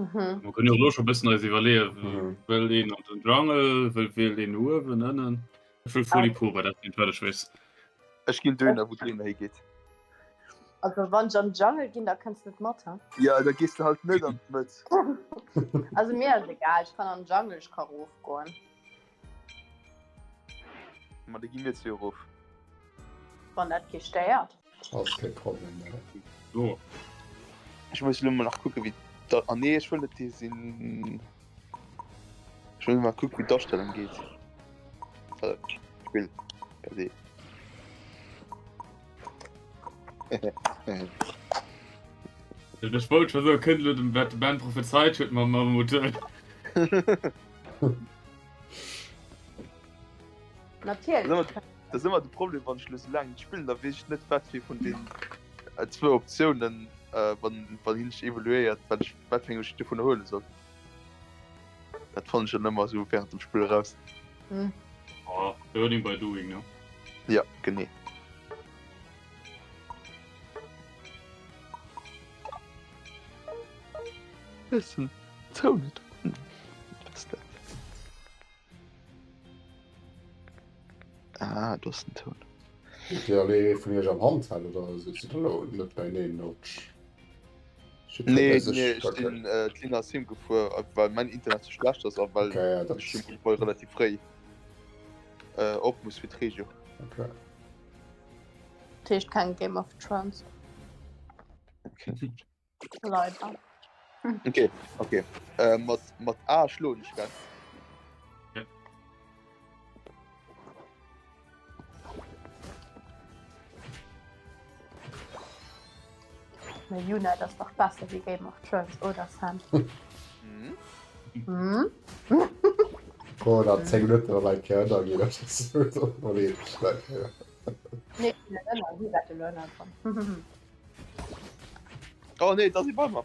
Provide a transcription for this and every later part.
Mhm. Mer kënnen jo elo scho bëssen eis iwwerleeën, Mhm. wëll een an den Jungle, wëll wielt een uewen, ënnen. Ech wëll fully Purba, dat sinn wat ech weess. Ech ginn dohinner, wou d'Lena higeet. Also wann ech an den Jungle ginn, da kënns net mat, he? Ja, da gees de halt net an d'Mëtt. Also mir ass egal, ech kann an den Jungle, ech ka rofgoen. Ma da gi mir zwee erof. Wann dat kee stéiert. Ass kee Problem, ne? So. Ech muss elo mol nach kucken, wéi da. Ah nee, ech wëll net dee sinn. Ech wëll mal kucken, wéi d'Astellung geet. Also, Spill per se. Ech wollt scho soen, kënnt elo dem wat de Ben prophezeit huet mam Mammut. Natierlech. Dat ass ëmmer de Problem, wann ech lo sou laang net spillen, da weess ech net, wat fir vun den zwou Optiounen, wann wann hien sech evoluéiert, wat ech wat fir eng ech dovunner huele soll. Dat fannen ech dann ëmmer sou während dem Spill eraus. Oh, learning by doing, ne? Ja, genee. Ech Toun net un. Wat ass dat? Ah, do ass den Toun. Hutt Dir alle ee vun Iech am Handheld oder sëtzt Dir elo net beineen op? Nee, nee, ech sinn d'Linn ass heem gefuer, well mäin Internet ze schlecht ass a well Okay, ja, dat ech mol relativ fréi op muss fir d'Regio. Okay. Dat heescht keng Game of Thrones. Okay. Leider. Okay, okay. Äh, mat, mat A schloen ech, gell? Ja. Mee Juna, dat ass dach besser wéi Game of Thrones, oder Sam? Mhm. Hm? Oh, dat 10 Minutten an eng Kéier ënnerginn, dat ass sou erleedegt. Nee, net ënner, si wäerte lo ënner kommen. Oh nee, dat si bei mer.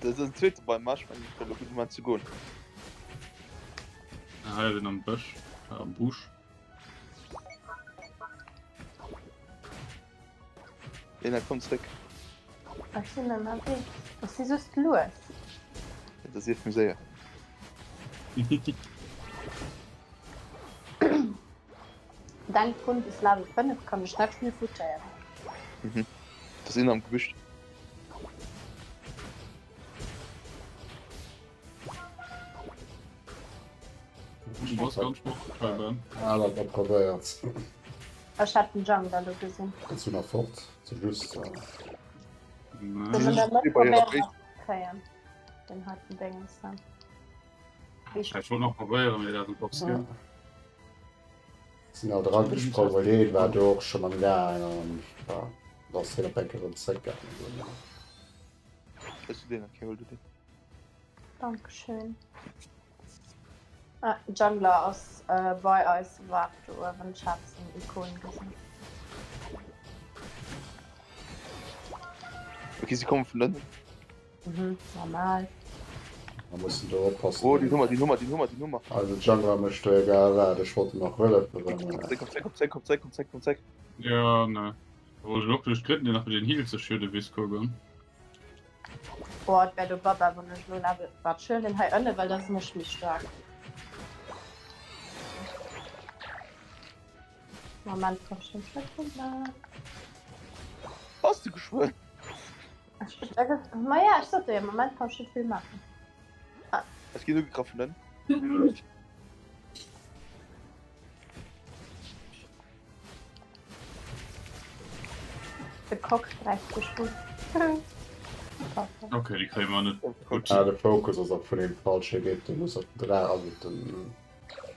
Dat ass den zweete bei mer, ech mengen, et wär lo gutt Moment ze goen. Hei sinn am Bësch, am Busch. Lena, komm zréck. Ech sinn ënnerwee. Ech si just lues. Da sief méi séier. Denk drun, bis Level 5 kann ech net vill futteren. Mhm. Das sinn am Gebüsch. Du bass ganz sportlech hei, Ben. Ah, dat dat probéiert. Ech hat den Jungler lo gesinn. Kannst du nach fort? So just. Äh... Sollen wir net probéieren kréien? Den heiten Dingens dann. Ech wollt nach probéieren, mee dat ass impossible. Sinn alt eragesprong, well deen war do och schonn am Gaang an ja, da ass hien op eng Kéier erëm zeréckgaangen. Hues du deen? Okay, huel du deen. Dankeschön. Ah, Jungler ass äh, bei eis waart do uewen. Ech hat seng Ikon gesinn. Okay, si komme vun ënnen. Mhm, normal. Da mussen do oppassen. Oh, den hu mer, den hu mer, den hu mer, den hu mer. Also Jungler mécht do egal wat. Ech wollt en nach hëllefen, Komm zréck, komm zréck, komm zréck, komm zréck, komm zréck, komm zréck. Ja, ne. Wollt ech och duerch d'Drëtten, deen nach fir den Heal ze schuede weess kucken. Boah, et wär do Baba, wann ech lo Level. Waart, ech huelen den hei ënne, well da sinn ech méi staark. Moment, komm schon net vill maachen. Bass du geschwënn? Ma ja, ech sot dir, am Moment kann ech net vill maachen. Ech ginn ugegraff vun ënnen. De Cock gräift dech un. Okay, déi kréie mer net. Gutt. Ah, de Focus ass och vun deem falsche Geet. Du muss op den Dra, also op den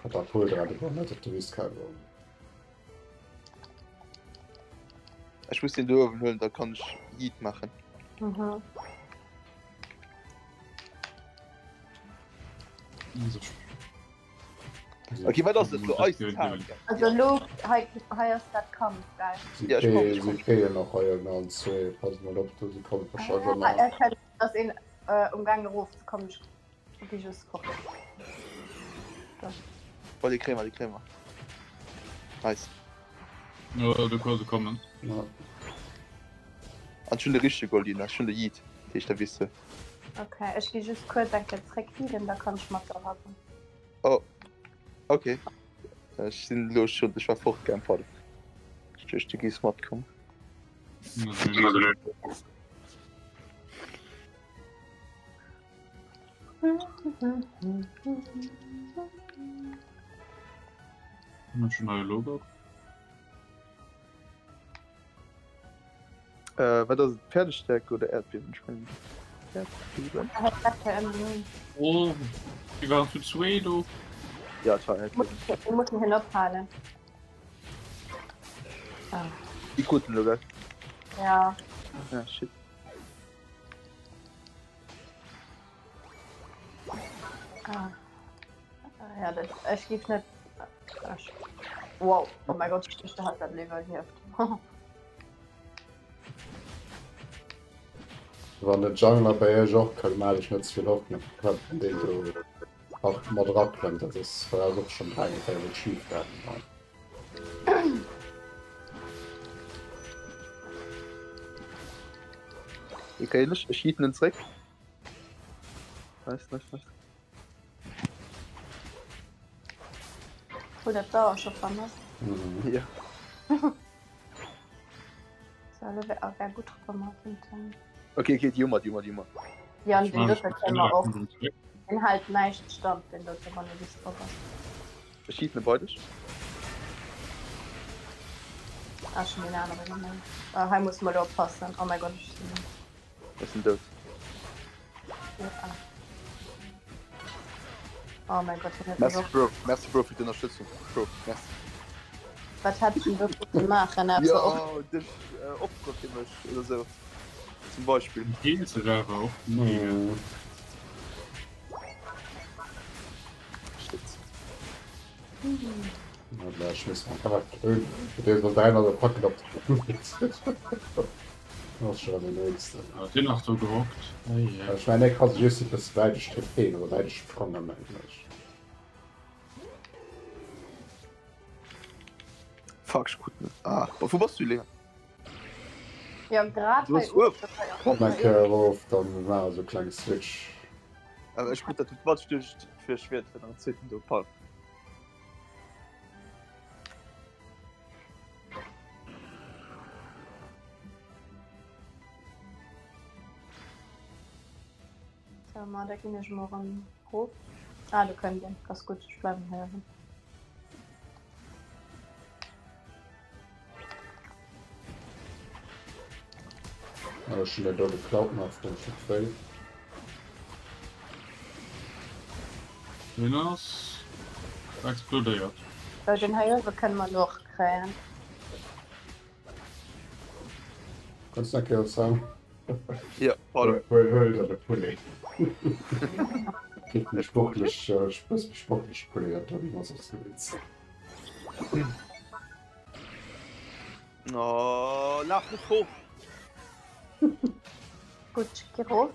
Katapult dra goen, net op de Whiskey goen. Ech muss den do uewen huelen, da kann ech Yeet maachen. Mhm. Okay, wat ass dat lo? Eis Zahn. Also lo, hei, hei ass dat Kampf, geil. Si Ja, ech komm, ech si komm. kréien nach hei ënner an zwee. Pass mol op, do si kommen wahrscheinlech Ah, ënner. er kennt, dass een äh, umgaangen erofzekommen. Ech gi just fort. Oh, déi kréie mer, déi kréie mer. Nice. Jo, du kann se kommen. Ja. An ech hunn de richtege Goldin, ech hunn de Yeet, dat heescht da weess de. Ok, ech gi just kuerz eng Kéier zréck healen, da kann ech mat der rappen. Oh, ok. Ech sinn elo schonn, ech war fort gaang, pardon. Ech duecht du giffs matkommen. Neue Logo. Äh, wat ass et? Pferdestärke oder Erdbiewen? Ech mengen Erdbiewen. Oh, déi waren zu zwee do. Ja, et war Erdbiewen. Mir mussen hien ophalen. Ah. Déi kruten elo, gell? Ja. Ah, shit. Ah. Ja, dat, ech giff net. Ech, wow, oh mein Gott, ich dachte, hat dat iwwerlieft. Wann de Jungler bei iech och kënnt, maacht iech net ze vill Hoffnung. Wann deen do nach mat eraklëmmt, dat ass bei eis och schonn 3 Kéier gutt schif gaangen. Okay, ech ech yeeten en zréck. Nice, nice, nice. Cool, dat dauert scho vermësst. Mhm. Ja. So, elo wär wär gutt rëm könnten. Okay, okay, déi hu mer, déi hu mer, déi hu mer. Ja, an den dote kennen mer och. Den hält näischt stand, den dote, wann e bis drop ass. Ech yeeten e bei dech. Ah, ech hunn deen anere gemengt. Ah, hei muss mer elo oppassen. Oh mäi Gott, ech sinn. Ech sinn dout. Oh mein Gott, hien huet Merci Bro, merci Bro fir d'Ënnerstëtzung. Bro, merci. Wat hätt en do musse maachen? Jo, dech opfere fir mech oder sou zum Beispill. Heelt sech awer och mega. Shit. Hat hien nach do gehockt? Ech mengen hie ka sech just e bësse wäit ech TPen oder wäit ech sprangen mengen ech. Fuck, ech krut net. Ah, wou bass du Lea? Jo grad Du bass uewen. Komm eng Kéier erof, dann maache mer esou e klenge Switch. Awer ech krut dat automatesch duerch fir Schwert fir den zweeten do. Pardon. So, ma da ginn ech mol erëm erof. Ah, do kënnt een. Ass gutt, ech bleiwen hei erëm. Ech hunn der do geklaut nach vum Fréi. Deen ass explodéiert. So, den hei uewe kënne mer elo och kréien. Kannst du nach Kéier Sam? Ja, pardon. Huel, huel der de Poulet. Kritt en sportlech, sportlech Poulet, dat do, wéi mer soss gewinnt sinn. Oh, laf net hoch! Gutt, gi rof.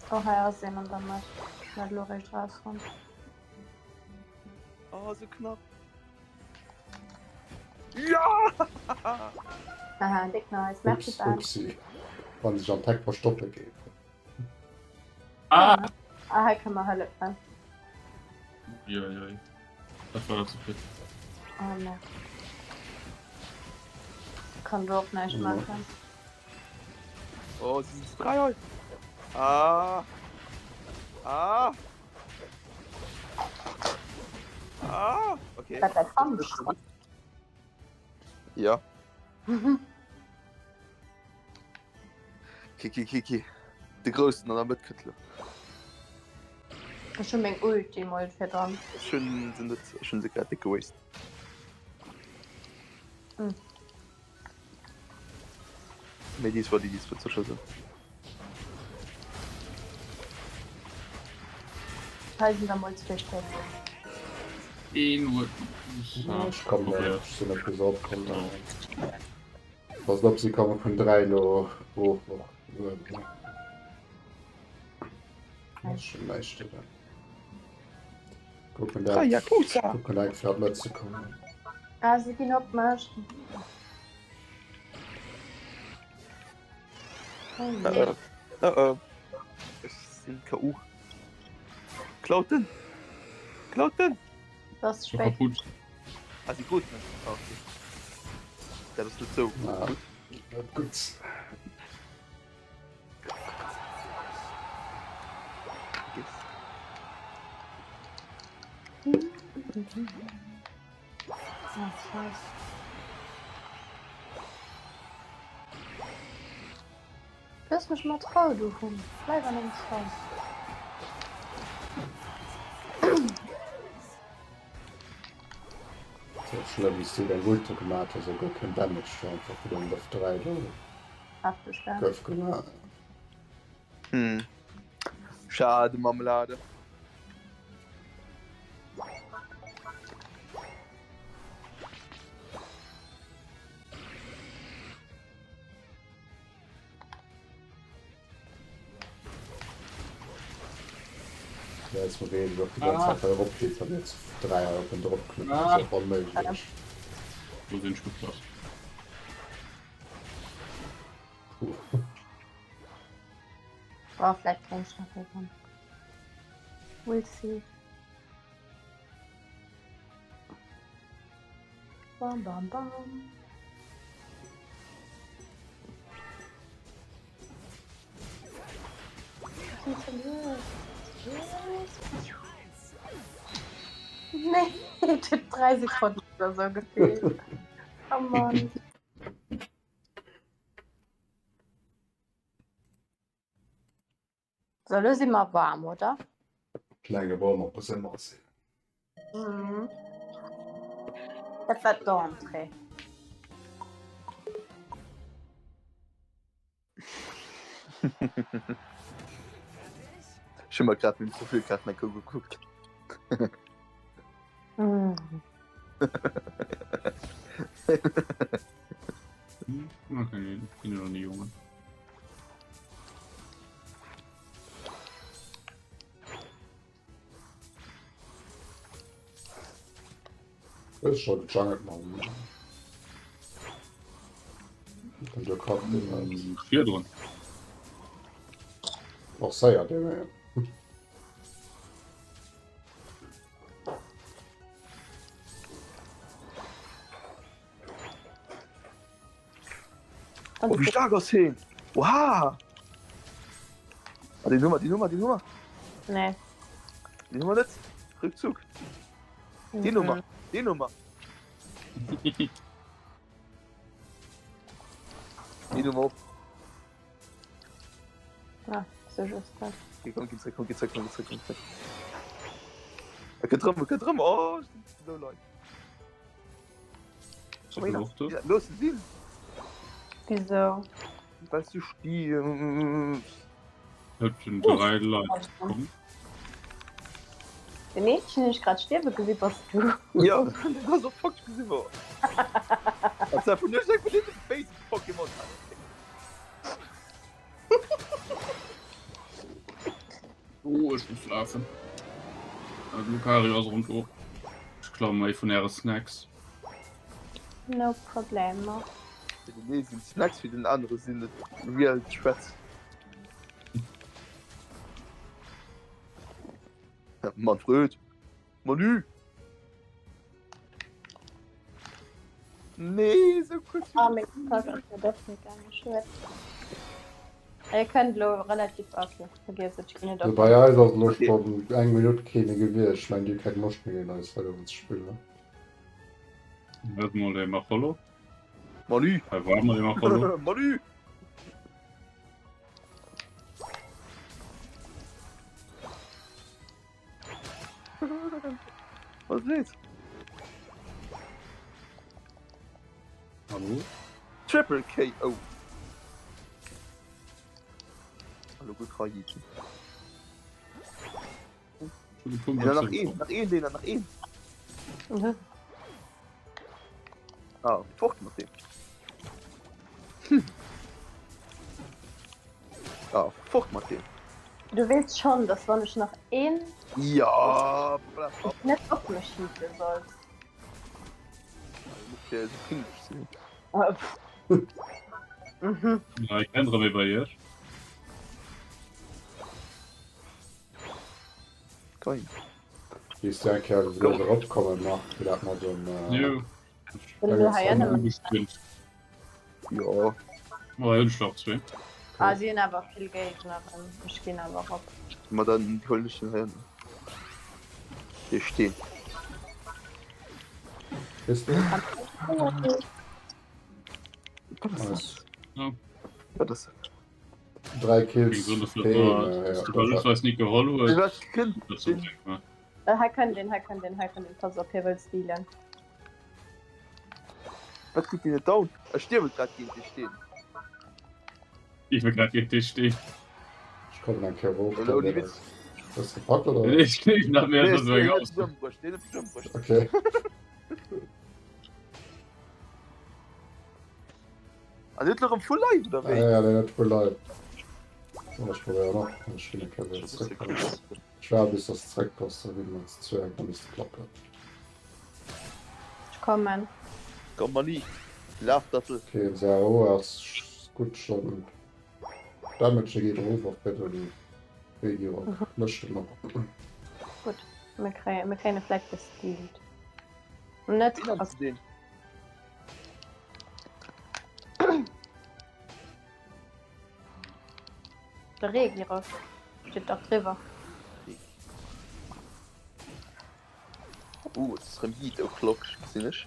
Oh, hei ass een an der Mëtt. Ech hat elo réischt rausfonnt. Oh, so knapp. Ja! Haha, dick nice. Merci, Ups, Ben. upsi. Wann sech am Tech verstoppe geet. Ah! Ah, hei kënne mer hëllefen. Uiuiui. Dat war ze vill. Oh, ne. Kann do och näischt maachen. Oh, sie sind zu drei hei. Ah. Ah. Ah, okay. Dat dat kann. Ja. Kiki, Kiki. De Groussen an der Mëtt kënnt lo. Ech hun meng Ulti mol fir dran. Ech hunn se net, ech hunn se grad déck gewastet. Mm. Mee dies war déi dies wird sécher sinn. Hei sinn der mol zwee Stéck. Een huet. Ja, ech kann ech sinn net bis op. Passt op, si komme vun 3 lo of och. Ass schon näischt oder? Kucken dat. Yakuza! Kucken eng fir an d'Mëtt ze kommen. Ah, si ginn op mech. Oh nee. Uh oh. Uh oh. Ech sinn KU. Klaut den! Klaut den! Das ist spéit. Kaputt. Ah, si kruten en. Ah, okay. Dat ass net sou Ah. gutt. Net gutt. Ah, scheiße. Looss mech mat Rou, du Hund. Bleif an dengem Scheiss. Sou schlëmm wéi s du deng Ulti gemaat hues, guer keen Damage, du einfach vun den Lev 3 do Hefteg, gell? gouf gemaat. Hm. Schade Marmelade. Ja, jetzt bewegen wir die ganze Ah. Zeit erop geet, wann jetzt 3 op en drop knüppt, Ah. das ist onméiglech. Do sinn ech gepasst. Puh. Boah, vielleicht bring ich noch irgendwann. We'll see. Bam, bam, bam. Nee, et huet 3 Sekonnen oder sou gefeelt. Oh Mann. So, lo si mer warm, oder? Klenge Warm-up muss ëmmer sinn. Mhm. Dat war d'Entrée. Ech hu mer grad meng Profilkaart nach gekuckt. Mm. Okay, sinn jo ni Jongen. Hues scho gejungelt mam dem de Kapp den Virdrun. Och séier dee. Oh, wéi staark ass heen? Oha! Ah, den hu mer, den hu mer, den hu mer. Nee. Den hu mer net. Rückzug. Den hu mer, den hu mer. Den hu mer och. Ah, so just dat. Okay, komm, geh zréck, komm, geh zréck, komm, geh zréck, komm, geh zréck. E kënnt rëm, e kënnt rëm. Oh, ech sinn low life. Looss se sinn! Wisou? Well s du stierfs. Et sinn 3 Leit komm. Den eenzegen deen ech grad stierwe gesi bass du. Jo, dat ass och faktesch gesi wor. An zwar vun ech vun deem béise Pokémon. Oh, ech muss lafen. Äh, Lucario ass erëm do. Ech klaue mer ee vun äre Snacks. No problemo. Fir den ee sinn Snacks, fir den anere sinn et real threats. Manfred! Manu! Nee, sou kuerz Ah, meng Pack ass mir dach net gaangen. Schued. Dir kënnt elo relativ okay, vergiess et, ech ginn net Also op. bei eis ass elo schonn eng Minutt kee méi gewiescht. Ech mengen, déi hu keng Loscht méi géint eis weider ze spillen. Hëlt mol de Macholo. Manu! Hei war mol de Macholo. Manu! Was leet? Hallo? Triple KO. Hallo, gut Rayiki. Ja, nach een, nach een, Lena, nach een. Mhm. Ah, fort mat deem. Hm. Ah, fort mat deem. Du weess schonn, dass wann ech nach een. Ja, net op mech schieße solls. Fir esou pingeg ze sinn. Mhm. Ja, ich ändere mich bei iech. Geil. Wéi s du eng Kéier wëlls eropkommen, Marc, wéi dat mat dem. Jo. Bin du hei ënne? Jo. Oh, hei hunn ech nach zwee. Ah, si hunn awer vill Géigneren. Ech ginn awer erop. Ma dann huelen ech den hei ënnen. Dee Steen. Weess du? Wat ass dat? Wat ass dat? 3 Kills Hei kënnt een, hei kënnt een, hei kënnt een, pass op, hie wëll stealen. Wat kritt deen net down? Ech stierwe grad géint dee Steen. Ich will grad géint dee Steen. Ech kommen eng Kéier erof. Ouni Witz. Hues de gepackt oder? Ech géif nach méi Nee, deen huet mech ëmbruecht, deen huet mech ëmbruecht. Okay. An huet erëm full life oder wéi? Ja, ja, den huet full life. So, ech probéieren och. Ech ginn eng Kéier wieder zréck. Ech waarde bis dass de zréck bass, da ginn mer ze zwee eng Kéier misste klappen. Ech kommen. Komm Mani, laf Dattel. Okay, den Zao ass gutt schon. Damage geet erof och bei den Regirock. Mécht en och. Gutt, mir kréien, mir kréien e Fleck gestealt. Net. Wéi nenns du deen? De Regirock steet dach driwwer. Uh, et ass rëm Heat O'Clock, gesinn ech.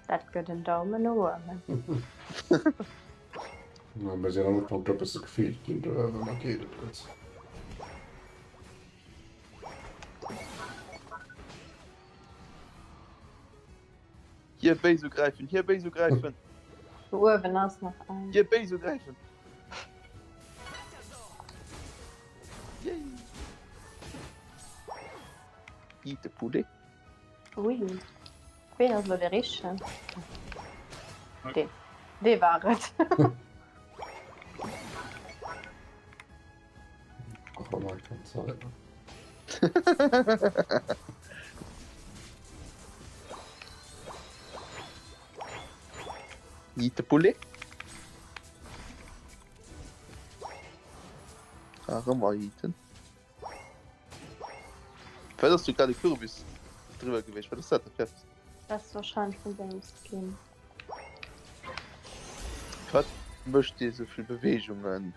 Dat gëtt en Daumen no uewen. Ja, mir sinn am Ufank e bësse gefeelt ginn do uewen, ma geet et gutt. Hier béis ugräifen, hier béis ugräifen. Do uewen ass nach eng. Hier béis ugräifen. Yay. Eat the poulet. Ui. Ween ass elo dee richtegen? Deen. Dee war et. Ach, oh mein Gott, sorry. Eat the poulet. Ah, rëm eaten. Wat ass du grad e Kürbis driwwer gewiescht? Wat ass dat da fir eppes? Dat ass wahrscheinlech vun sengem Skin. Wat mécht dee sou vill Beweegungen?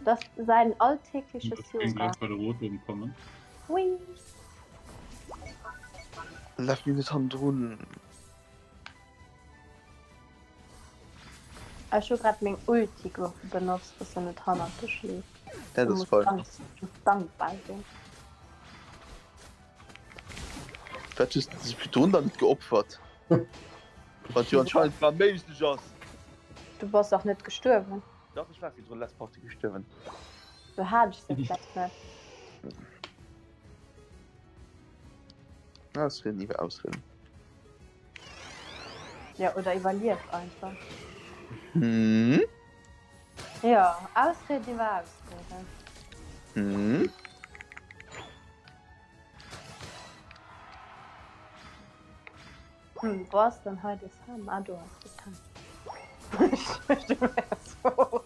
Dat ass säin alltägleches Yoga. Bei de Rotloben kommen. Hui. Laf mir net hannendrun. Ech hu grad meng Ulti benotzt, dass en net hannert dech leeft. Dat Du ass muss fein. dank dankbar sinn. Wat hues de dech virdrun dann net geopfert? Wat jo anscheinend war méiglech ass. Du bass och net gestuerwen. Dach, ech war virdrun last Partie gestuerwen. Du hat ech se vläicht net. Ausrieden iwwer Ausrieden. Ja, oder iwwerlief einfach. Hm? Ja, Ausrieden iwwer Ausrieden. Hm? Hm, wo ass denn hei de Sam? Ah, do ass de Sam. Ech du wärst fort.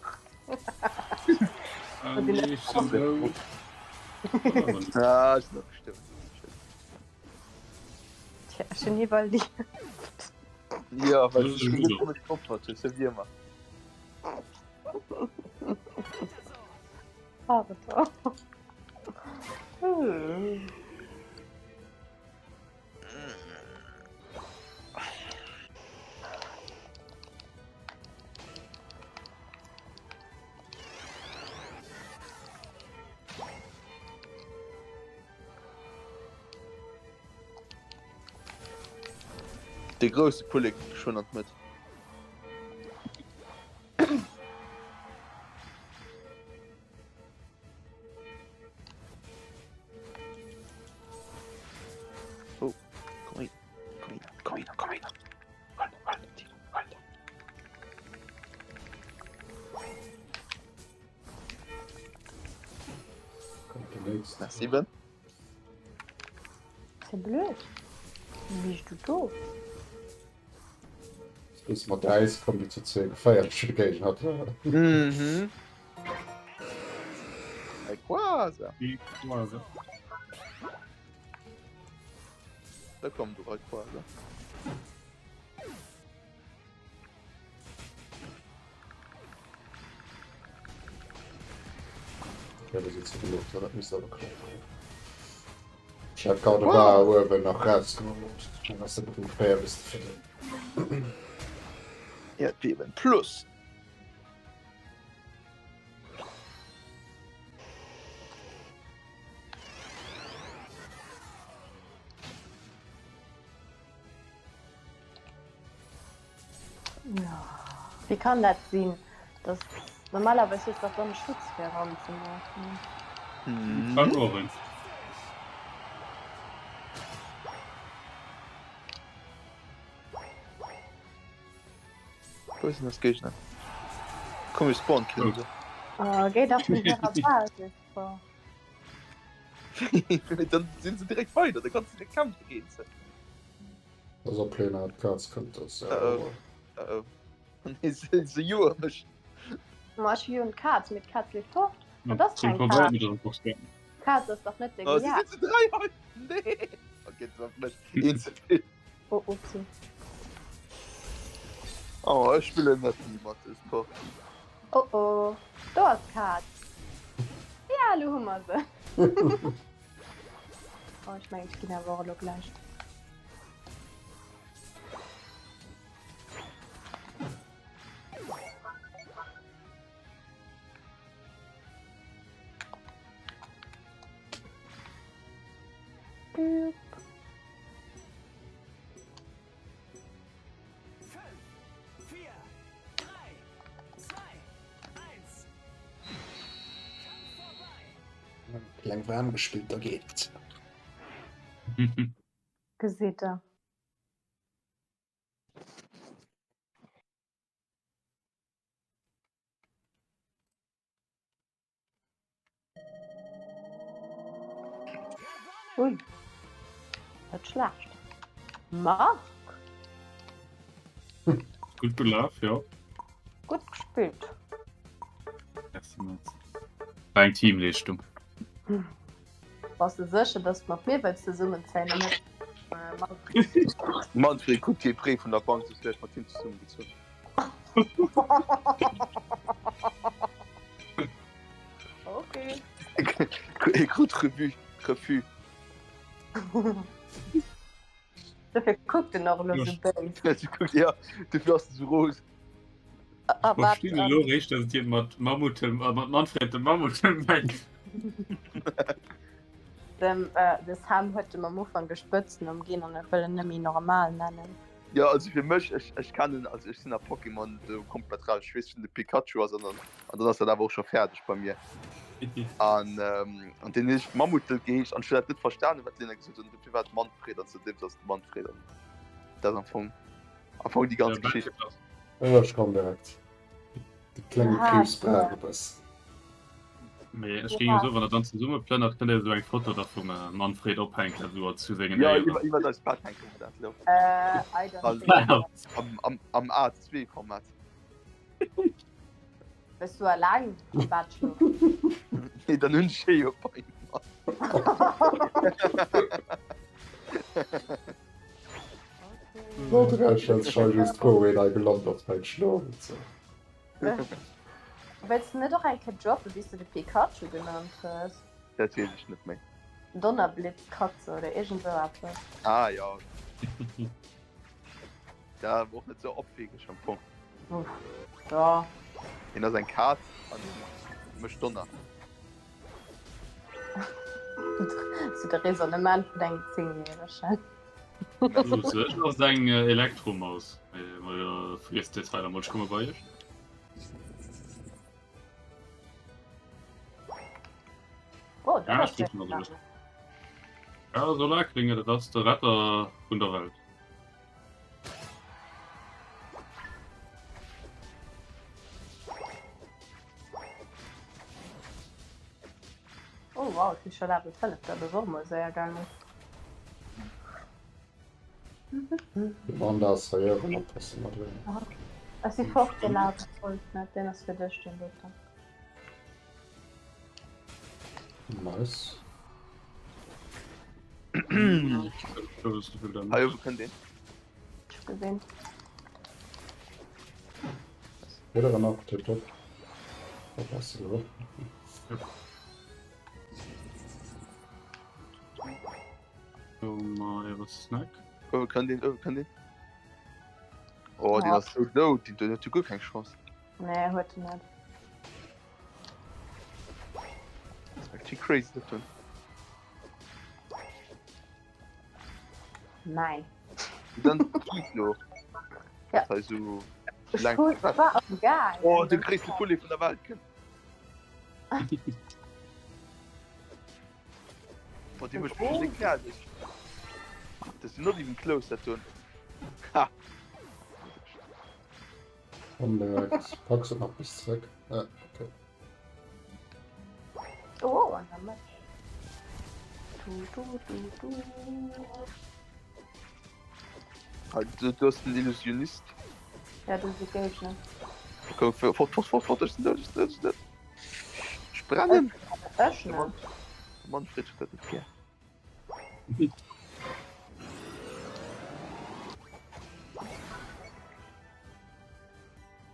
Ah, nee, ich sinn dout. Ah, ech sinn och gestuerwen. Tja, ech hunn iwwerlieft. Ja, well Das ist du gut. net net geopfert hues, wéi ëmmer. Pardon. Hm. De grousse Poulet geschwënn an d'Mëtt. Oh, komm hin, komm hin, komm hin, komm hin. Hol, hol, Timo, hol. Merci Ben. C'est blöd. Wéi bist du do? Bis mat Äis komm, déi zu zwee geféierleche Géigner hat. Mhm. Rayquaza. Rayquaza. Da komm du Rayquaza. Ja, das ist genug, dat misst awer klappen. Ich hat gerade war uewen nach rausgeholt. Dann ass de ungefähr bis de Viertel. Erdbeben plus. Wéi kann dat sinn, dass normalerweis hues dach dann e Schutz fir eran ze maachen. Mhm. Wo sinn das Géigner? Komm ich spawn killen se. Oh, géi dach vun hirer Basis fort. Dann sinn se direkt weider, da kannst du direkt kämpfe géint se. Ass op Lena d'Kaz kënnt ass ja. Uh oh. Uh oh. Nee, se joe mech. Ma ech joen d'Kaz, mee d'Kaz leeft fort. Dat ass keng Kaz. D'Kaz ass dach net Oh, se gejagt. sinn zu 3 hei. Nee. Okay, dat war vläicht een ze vill. Oh, upsi. Oh, ech spillen net méi mat dës Partie. Oh oh, do ass d'Kaz. Ja, elo hu mer se. Oh, ech mengen, ech ginn awer och elo gläich. Boop. Kleng waarm gespillt, da geet. Geseet der. Ui. Net schlecht. Marc! Gutt gelaf, jo. Gutt gespillt. Merci, merci. War eng Teamleeschtung. Bass de sécher, dass du mat mir wëlls zesummenzéien an net mat Manfred? Manfred kuckt kee Bréif vun der Bank, soss wär ech mat him zesummegezunn. Okay. E krut Revue, Refus. Dofir kuckt en och elo sou béis. Kuckt, ja, dofir ass en sou rose. A Ech wat verstinn elo réischt, dass et hien mat Mammutem, äh, mat Manfred dem Mammutem mengt. Dem, äh, de Sam huet em am Ufank e Spëtznumm ginn an e wëll en net méi normal nennen. Jo, also fir mech, ech, ech kennen, also ech sinn a Pokémon do komplett raus. Ech weess, wien de Pikachu ass an dann, an dann ass dat awer och scho fäerdeg bei mir. An, ähm, an deen huet Mammutel geheescht an ech hunn dat net verstanen, wat d'Lena gesot huet an dofir war et Manfred an zudem ass et Manfred an dat ass am Fong, am Fong déi ganz Geschicht. Jo, ech komm direkt. De klenge Aha, Kriibs brauch e bëssen. Mee ech géing jo soen, wann der dann zesumme plënnert, kënnt der esou eng Foto da vum Manfred ophänken, esou als zu sengen Ja, Éieren. iwwer, iwwer eist Bett hänke mer dat elo. Äh, I don't Also, think so. am, am, am A2-Format. Wëss du alleng am Bett schlofen? Nee, dann hunn ech hie jo bei mer. So dresch als schei just froh wéi dei gelant ass beim Schlofen so. Wëlls de net och eng Kéier droppen wéi s de de Pikachu genannt hues? Dat weess ech net méi. Donnerblitzkatze oder iergend sou eppes. Ah jo. Dat war och net sou opwegeg am Fong. Jo. Hien ass eng Kaz an hien mécht Donner. Sou de Raisonnement vun engem Zéngjäregen. Ech ass eng Elektromaus. Vergiesst Detailer mol, ech komme bei iech. Oh, dat Ja, ass ech kucken also. Ja, Solarklinge, dat ass de Retter vun der Welt. Oh wow, ich. scho Level 5, dat ass och mol séier gaangen. De Wanda ass hei uewen, oppassen mat ëm. Ech si fort, de Lava Wolf net, deen ass fir dech, deen doten. Nice. Hei uewe kënnt een. Ech gesinn. Oder nach tipptopp. Oppassen elo. Oh my, was Snack? Uewe kënnt een, uewe kënnt een. Oh, deen ass sou dout, deen huet jo guer keng Chance. Nee, huet en net. Dat ass actually crazy dat doen. Nein. Dann geet lo. Ja. Dat hei sou Ech laang. hu- war am Gaang. Oh, de gréisste Poulet vun der Welt kënnt. Boah, déi mécht mech net fäerdeg. Dat ass not even close dat doen. Ha! Onbemerkt. Packs et nach bis zréck. Ah, okay. Oh, an der Mëtt. Du, du, du, du. Ah, du, du hast den Illusionist. Ja, du si Géigner. Komm, fort, fort, fort, fort, ech sinn dout, ech sinn dout, ech sinn dout. Ech brennen! Ech net. De Manfred huet dat net gär.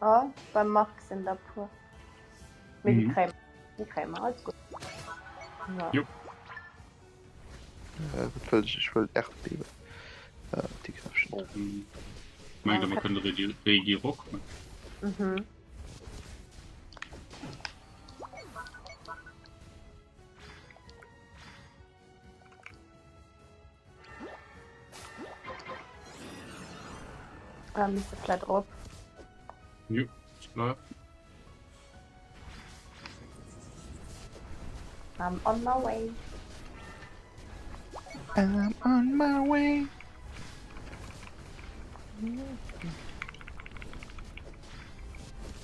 Oh, beim Marc sinn der puer. Mee déi Mhm. kréie déi kréie mer, alles gutt. So. Jupp. Äh, wat wëll ech? Ech wëll Erdbewe. Äh, déi Knäppchen. Hm. Mengt man kënnt Regi Regirock. Mhm. Da misst de vläit erop. Jupp, ich bleib. I'm on my way. I'm on my way.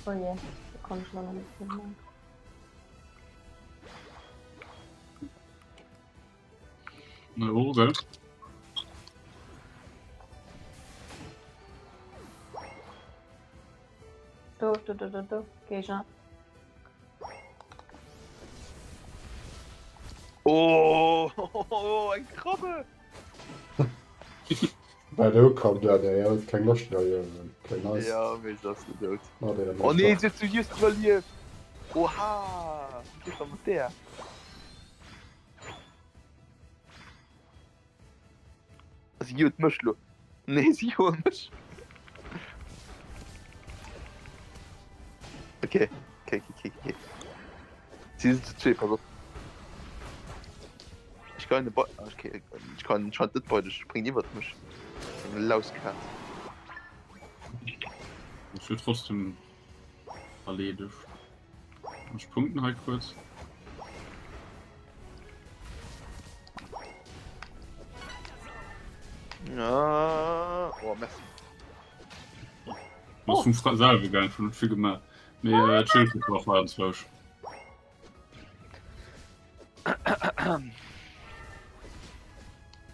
Oh je, do konnt ech lo nach net vill man. Na, oh, gell? Do, do, do, do, do, Géigner. Oh, eng Krabbe! Bei der ukomm, der der huet keng Loscht méi hei. Okay, nice. Ja, mee se ass net dout. Oh, der Oh nee, se huet zu just iwwerlieft! Oha! Wéi geet da mat där? Si jot mech lo. Nee, si joe mech. Okay, okay, okay, okay. Si sinn zu zwee, pass op. Ech kann de ah, okay, ech kann anscheinend net beide, springt iwwert mech. Eng Lauskaz. Ech huet trotzdem erleedegt. Ech punkten hei kuerz. Ah, oh, merci. Was vum Fra selwe gaang vun vill gemaach. Mee äh, d'Schild war war anzwousch.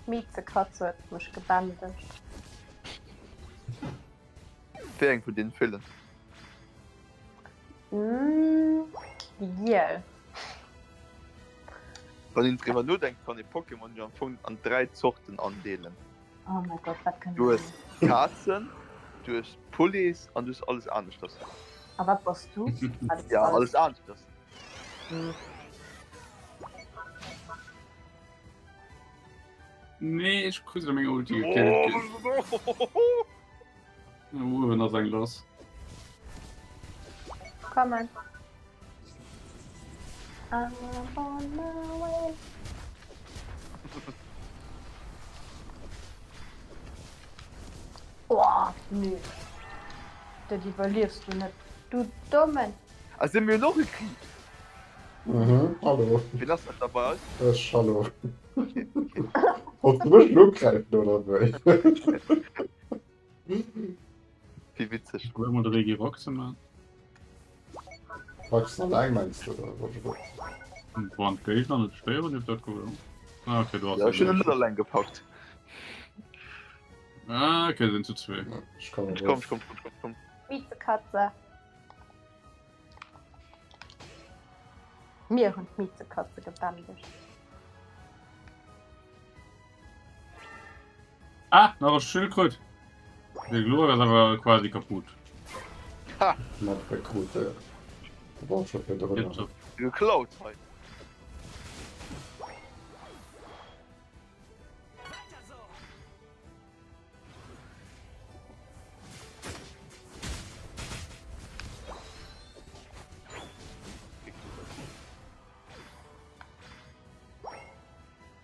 D'Miezekatz huet mech gebändegt. Wéi eng vun deenen Villen? Déi giel. Wann een driwwer nodenkt, kann ee Pokémon jo am Fong an 3 Zorten andeelen. Oh mäi Gott, wat kënnt Du hues Kazen, du hues Pullis an du hues alles aneschters. A wat bass du? Ja, alles aneschters. Nee, ech krut meng Ulti gekillt. Oh. Uewen ass eng lass. Kommen. I'm on my way. Oh, nee. Dat iwwerliefs du net. Du Dommen. Ah, si mir hunn och e Krieg. Mhm, hallo. Wien ass dat da bei eis? Ech, hallo. Wolls du mech elo ugräifen oder wéi? Wéi witzeg. Probier mol de Regirock ze man. Packs en alleng mengs du oder wat? Wann d'Géigner net stéieren, dierft dat goen. Ah, okay, du hast Ja, ech hunn en net alleng gepackt. Ah, okay, sinn zu zwee. Ja, ech komme Ech komm, ech komm, komm, komm, komm. Miezekatze. Mir hunn d'Miezekatze gebändegt. Ah, nach e Schildkröt. De Glurak ass awer quasi kaputt. Ha! Mat Rekrute. Da war schon fir drënner. Geklaut hei.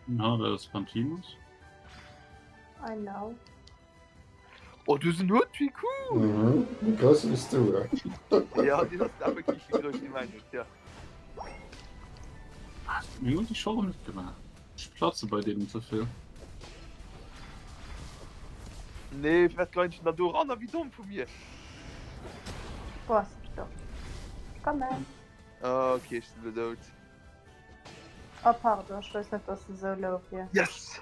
Na, wer ist Pantimus? I know. Oh, du sinn Hutt, wéi cool! Mhm, wéi grouss wéi s du, eh? Ja, deen ass effektiv méi grouss wéi mäin Hutt, ja. Mir hunn déi scho net gemaach. Ech platze bei deenen ze vill. Nee, firwat geien ech denn da do eran? Wéi domm vu mir! Wo ass de? Kommen. Ah, okay, ech sinn elo dout. Oh pardon, ech wousst net dass de sou low wiers. Yes!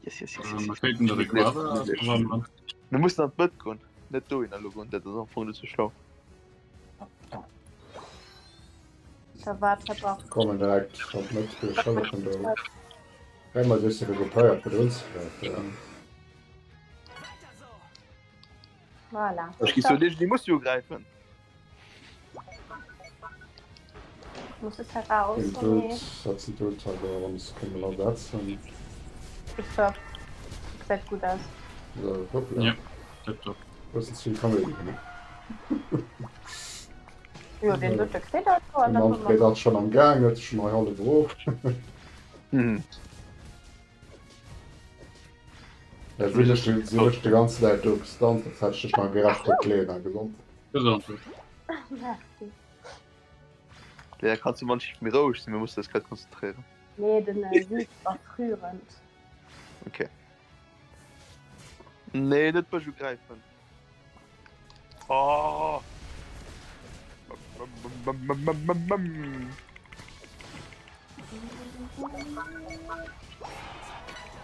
Yes, yes, yes, yes. Mir kéinten de Rayquaza verwandelen. Mir mussen an d'Mëtt goen, net dohinner elo goen, dat ass am Fong net sou schlau. Da waart hei brauch. Kommen direkt an d'Mëtt fir Schëllegen do. Einmal duerch se regroupéiert fir drun ze gräifen. Voilà. Ech gi sou, déi muss jo ugräifen. Muss es heraus? Den Tod setzen d'Ult awer wann se kënnen ersetzen. Tipptopp. Gesäit gutt aus. So, hoppla. Ja, tipptopp. Bëssen ze vill Kaméidi gemaach. Jo, deen dote kritt dat do an Den dann hu Manfred mer. ass schonn am Gaang, huet sech schonn hei hallef erof. Mhm. Ja, si ech si ech de ganzen Dag do gestunt, dat hätt ech dech nach gerecht huet d'Lena gesond. Gesondheet. Merci. Lea, kanns du manch méi roueg sinn? Mir mussen eis grad konzentréieren. Nee, den äh, Sieg ass rührend. Okay. Nee, net Bësch ugräifen. Oh!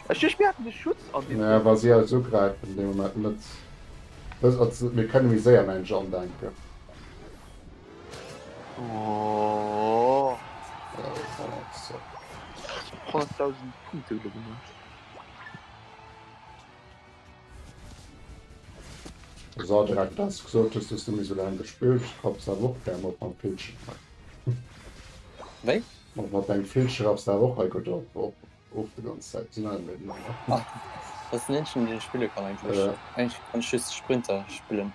Ech duecht mir hätten de Schutz an dem. Naja, wa si eis ugräifen, dee Moment net. Das, also, mir kënne méi séier mensch andenken. Oh. So. 100.000 Punkte elo gemaach. So, direkt dass du gesot hues, dass du méi sou laang gespillt, raps awer och gär mat mam Villchen hei. Wéi? Mat mat dengem Villchen raps awer och hei gutt op op of de ganz Zäit. Sinn aner miteinander. Ah, dat ass den eenzegen deen ech spille kann eigentlech. Ja. Eigentlech kann ech just Sprinter spillen.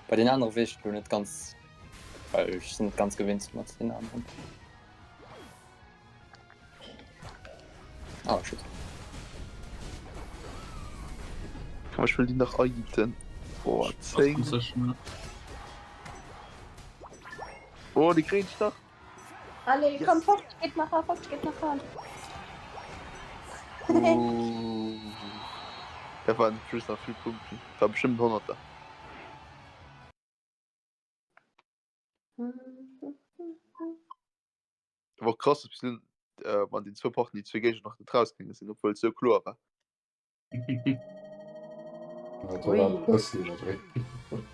Bei den anere weess ech elo net ganz, well ech sinn net ganz gewinnt mat den aneren. Ah, shit. Komm, ech wëll déi nach aiten. Boah, 10. Oh, déi kréien ech nach. Allez, Yes. komm, fort, geht nach an, fort, geht nach an. Oh. Dat waren just nach vill Punkten. War bestimmt en Honnerter. War och krass, dass bis elo an den zwou Parten déi zwee Géigner nach net rausgaange sinn, obwuel et sou kloer war. Dat war e bëssen iwwerdriwwen.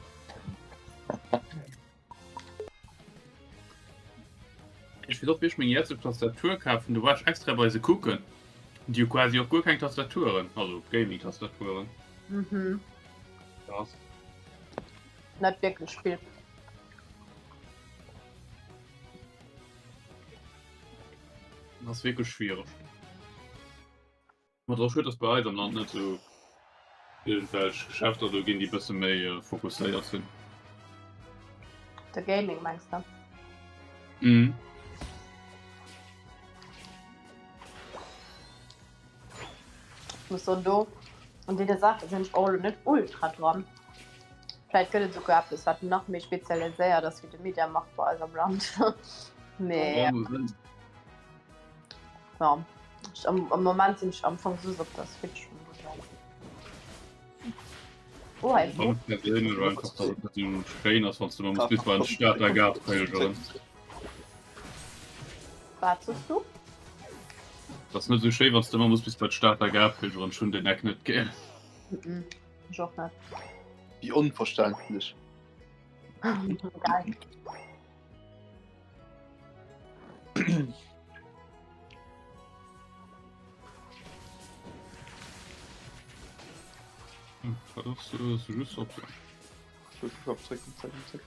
Ech weess och wéi ech meng jetzeg Tastatur kafen, do war ech extra bei se kucken. Déi hu quasi och guer keng Tastaturen, also Gaming-Tastaturen. Mhm. Krass. Net wierklech vill. Das ass wierklech schwiereg. Mat och schued, dass bei eis am Land net sou irgendwelch Geschäfter do ginn, déi bësse méi äh, fokusséiert sinn. De Gaming mengs de? Mhm. Ech muss soen, do an deene Saache sinn ech och elo net ultra dran. Vläicht gëtt et esouguer eppes, wat nach méi spezialiséiert ass wéi de Mediamarkt bei eis am Land. Mee ja, ech, am, am Moment sinn ech am Fong just op der Switch. Oh, hei Wann et perséinlech einfach, dass et net esou schéin ass, wann s du immer muss bis bei den Stater Gare pilgeren. Wat soss du? Dat ass net esou schéi, wann s de ëmmer muss bis bei d'Stater Gare pilgeren. Ech hunn deen Eck net gär. Mhm. Ech och net. Wéi onverständlech. Geil. Dat ass just op. Zréck, zréck, zréck.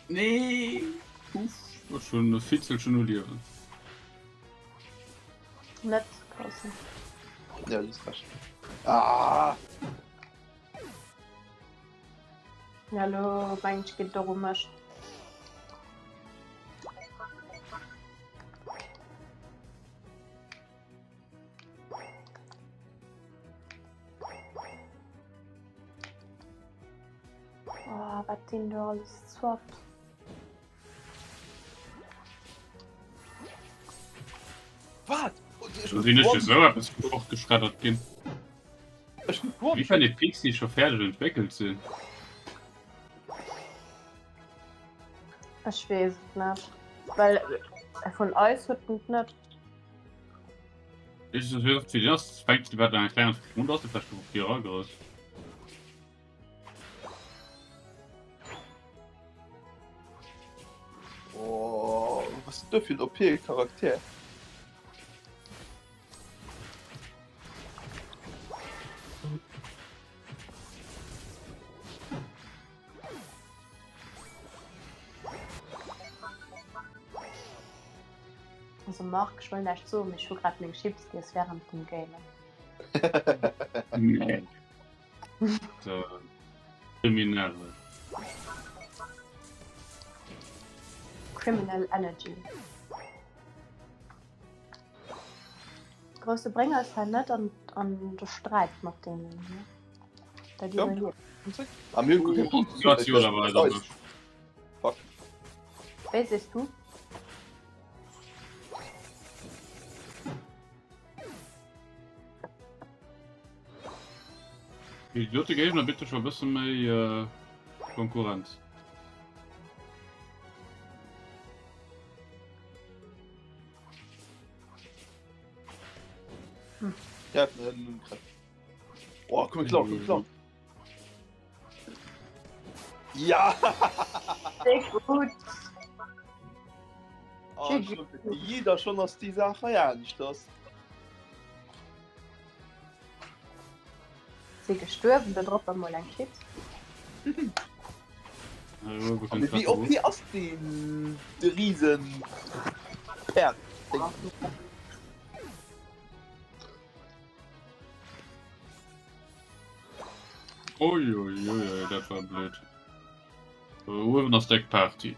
Nee! Uff, ech hunn e Fitzelchen u Liewen. Net groussen. Ja, du hues Recht. Ah! Ja, lo mengt ech geet et och u mech. Oh, wat deen do alles zwafft. Wat? Do sinn ech esou eppes vu fortgeschreddert ginn. Ech hunn gewonnen. Wéi kann ee Pixie scho fäerdeg entwéckelt sinn? Ech weess et net. Well vun eis huet en et net. Ech weess och net, fänkt déi wat eng kleng Entwécklung ass, vläicht gouf och déi erageriss. Oh, was ist das für ein OP-Charakter? Also Marc, ech wëll näischt soen, mee ech hu grad meng Chips giess während dem Gamen. Nee. Kriminell. Criminal Energy. Grousse Brénger ass hei net an, an de Sträit mat deenen. Ne? Dat Ja. iwwerlieft. Ah, mir hunn guer keng Situatioun awer leider net. Fuck. Wéi sees du? Déi dote Géigner bitte scho e bësse méi Konkurrenz. Ja, oh, komm, klar, komm, klar. Ja! Sehr gut. Oh, jeder schon ass déi Saach hei anescht ass. Si gestuerwen, do drop emol eng Chips. Wéi OP ass deen de Riesen Päerd? Ui, ui, ui, dat war blöd. Uewen ass deck Party.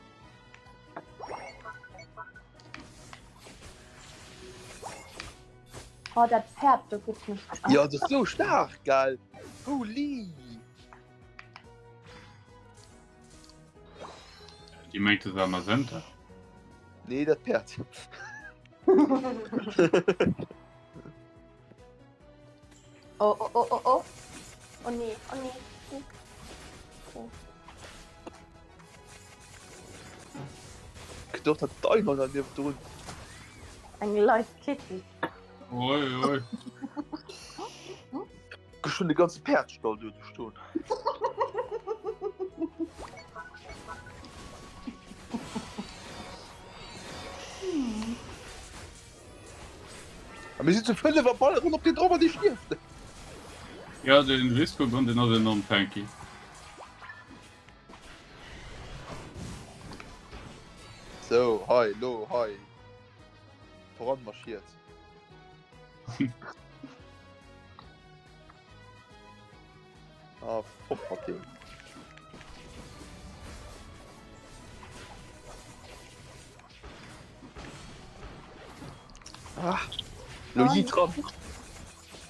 Oh, dat Pferd do geet mech ab. Ja, dat ass sou staark, gell? Holy! Déi mengt de Samazenta? Nee, dat Päerd. Oh, oh, oh, oh, oh. Oh nee, oh nee. Okay. Gedacht hat d'Einhorn da niewendrun. Eng leif Kitty. Oi, oi. Ech hun de ganze Päerdstall do stoen. A mir sinn zu 5 a balleren op deen drop an dee stierft. Ja, den Viscogon, den ass enorm tanky. Sou, hei, lo, hei. Voran marschiert. Ah, fort mat deem. Ah, lo ji dran.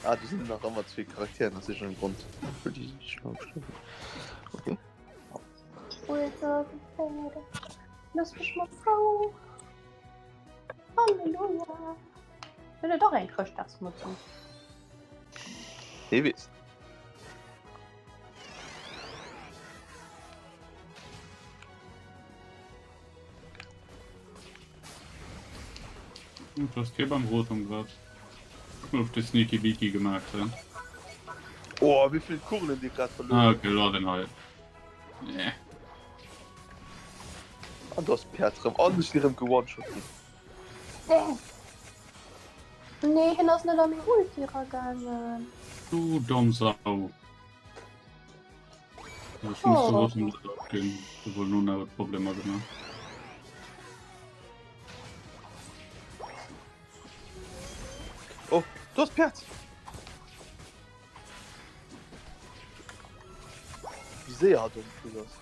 Ah, do sinn nach ëmmer zwee Charakteren, ass sicher en Grond. Wou déi sech lo geschriwwen. Okay. Lass mech mat Rou. Halleluja. Huet et och eng Chrëschtdagsmutz un? Wee weess. Du hast hier beim Rotom grad. Guck mal, ob die Sneaky Beaky gemacht hat. Oh, wéi vill Kugelen déi grad verluer. Ah, okay, lo den halt. Nee. An do ass d'Päerd rëm. An ech si rëm gewonshot ginn. Nee. Nee, hien ass net a meng Ulti eragaangen. Du domm Sau. Ech muss de Rotom net opginn. Du wohl nun awer Problemer gemacht. Oh, do ass d'Päerd! Wéi séier hatt um Fuss ass.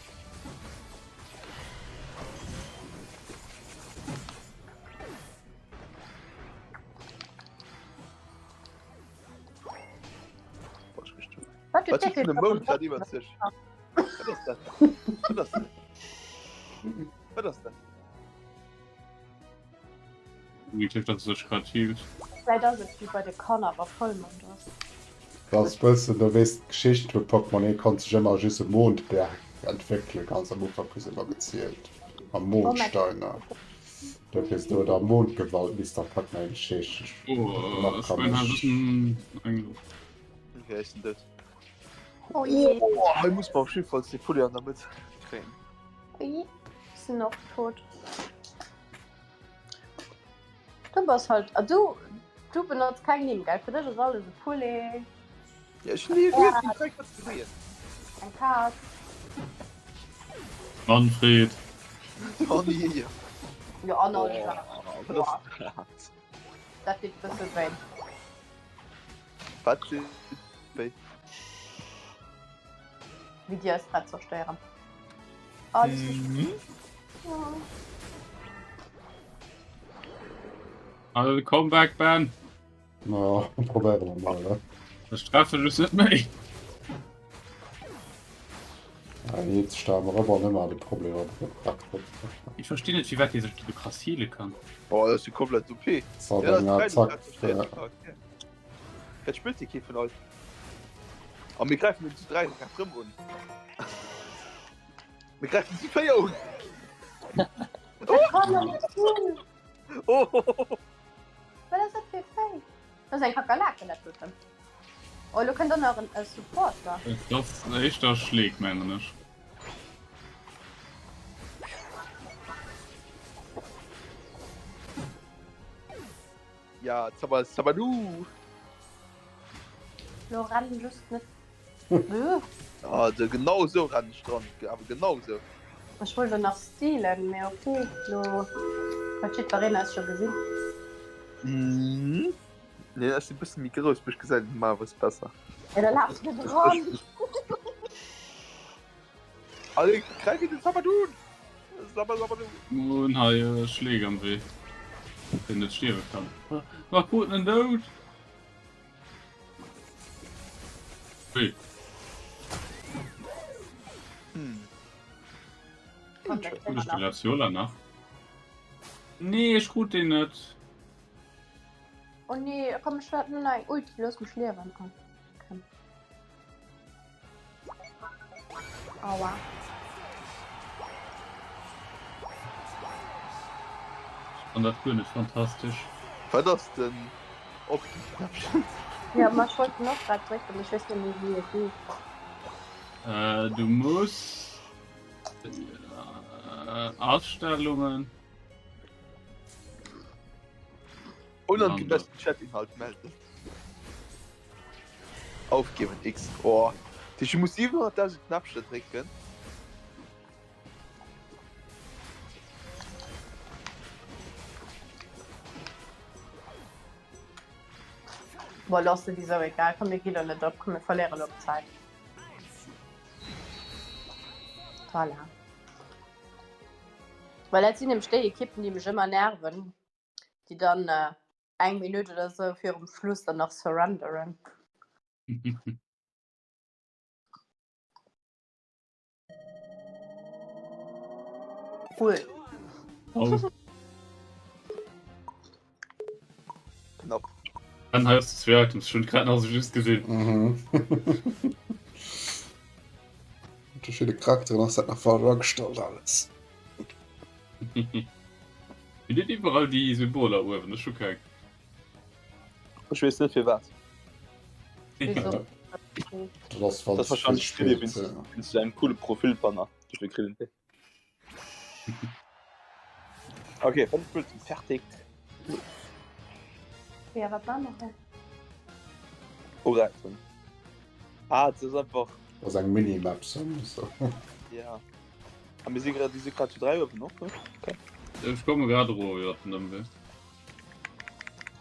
Falsch Richtung. Wat Wat huet de Mound grad iwwer sech? Wat ass dat? Wat ass dat? Wat ass dat? Wéi kléngt dat sech grad healt? Vläit ass et wéi bei de Kanner wa Vollmond ass. Dat ass bëssen, do weess d'Geschicht vu Pokémon, hie konnt sech ëmmer just e Mondberg entwéckelen, ganz am Ufank hu se ëmmer gezielt mam Mondsteiner. Dofir ass do der Mondgewalt Mister Pac-Man Geschicht. Oh, ech mein hei bëssen eng Okay, ech sinn dout. Oh jee. Oh, hei muss mer op jiddefalls de Pulli an der Mëtt kréien. Ui, ech sinn och tot. Du bass halt, ah, du, du benotz keng Nimm, gell? Fir dech ass alles e Poulet. Ja, ech hunn déi riets déi dräi Kategorien. Eng Kaz. Manfred. Oh nee. Jo, an all déi Saachen. Oh, wat ass dat? Dat deet e bësse wéi. Wat deet wéi? Wéi déi eis grad zerstéieren. Oh, das ist Mhm. ja. Also, come back, Ben. Na, probéiere mer mol, ne? Ech treffe just net méi. Ja, jetzt stellen wir aber nicht mehr die Probleme mit Traktor. Ich verstehe net, firwat hie sech do krass heale kann. Oh, dat ass jo komplett OP. So, Ja, dann, dat ja, ass zack. geil, Ja. Dat spillt déi kee vun eis. A mir gräifen den zu 3 grad rëm un. Mir gräifen zu 4 un. Dat kann doch net sinn. Oh. Wat ass dat fir e Véi? Dat ass eng Kakerlake, dat doten. Oh, lo kënnt och nach en e Supporter. Et ass éischter Schleek, mengen ech. Ja, Zaba Zabaloo! Lo renn just net. Ah, de, genau sou rennen ech dran, awer genau sou. Ech wollt lo nach stealen, mee ok, lo huet jiddwereen eis scho gesinn. Mhm. Nee, ech sinn e bësse méi grouss, mech gesäit een normalerweis besser. Ja, da laf net eran! Allez, greif ihn den Zabadoon! Sabba, sabba, Nun hei äh, Schläge am Wee. Den net stierwe kann. Mach kruten en dout! Ui. Hm. Komm, dat Krut ech de Laziola nach? Nee, ech krut den net. Oh nee, komm, ech hat nur eng Ulti, looss mech liewen. Oh, okay. Aua. An dat guer net fantastesch. Wat ass den Opknäppchen? Ja, ma ech wollt en och grad drécken, mee ech weess net méi wéi et geet. Äh, du muss äh, Astellungen. Unangemessen Chatinhalt melden. Aufgeben X. Oh. Ich muss 700.000 Knäppchen drécken. Boah, lass souwisou egal. Komm, mir gi lo net op. Komm, mir verléiere lo Zäit. Voilà. Well dat sinn nämlech déi Ekippen, déi mech ëmmer nerven, déi dann äh, eng Minutt oder sou virum Schluss dann nach surrenderen. Cool. Oh. Knapp. Dann hei ass de Items schon grad nach so just gesinn. Mhm. Verschiedene Charakteren ass dat nach falsch agestallt alles. Wéi net iwwerall déi Symboler uewen, ech hu keng. Ech weess net firwat. Wieso? Dat ass wann Dat ze vill wahrscheinlech kritt ee spillt. wéinst wéinst engem coole Profilbanner. Dofir kritt een déi. Okay, 5 Minutten fertig. Ja, wat war nach hei? Ugräifen. Ah, das ist einfach. Dat ass eng Minimap so. Ja. A mir si grad, déi si grad zu 3 uewen och, ne? Okay. Ech komme grad erof iwwer den Ëmwee.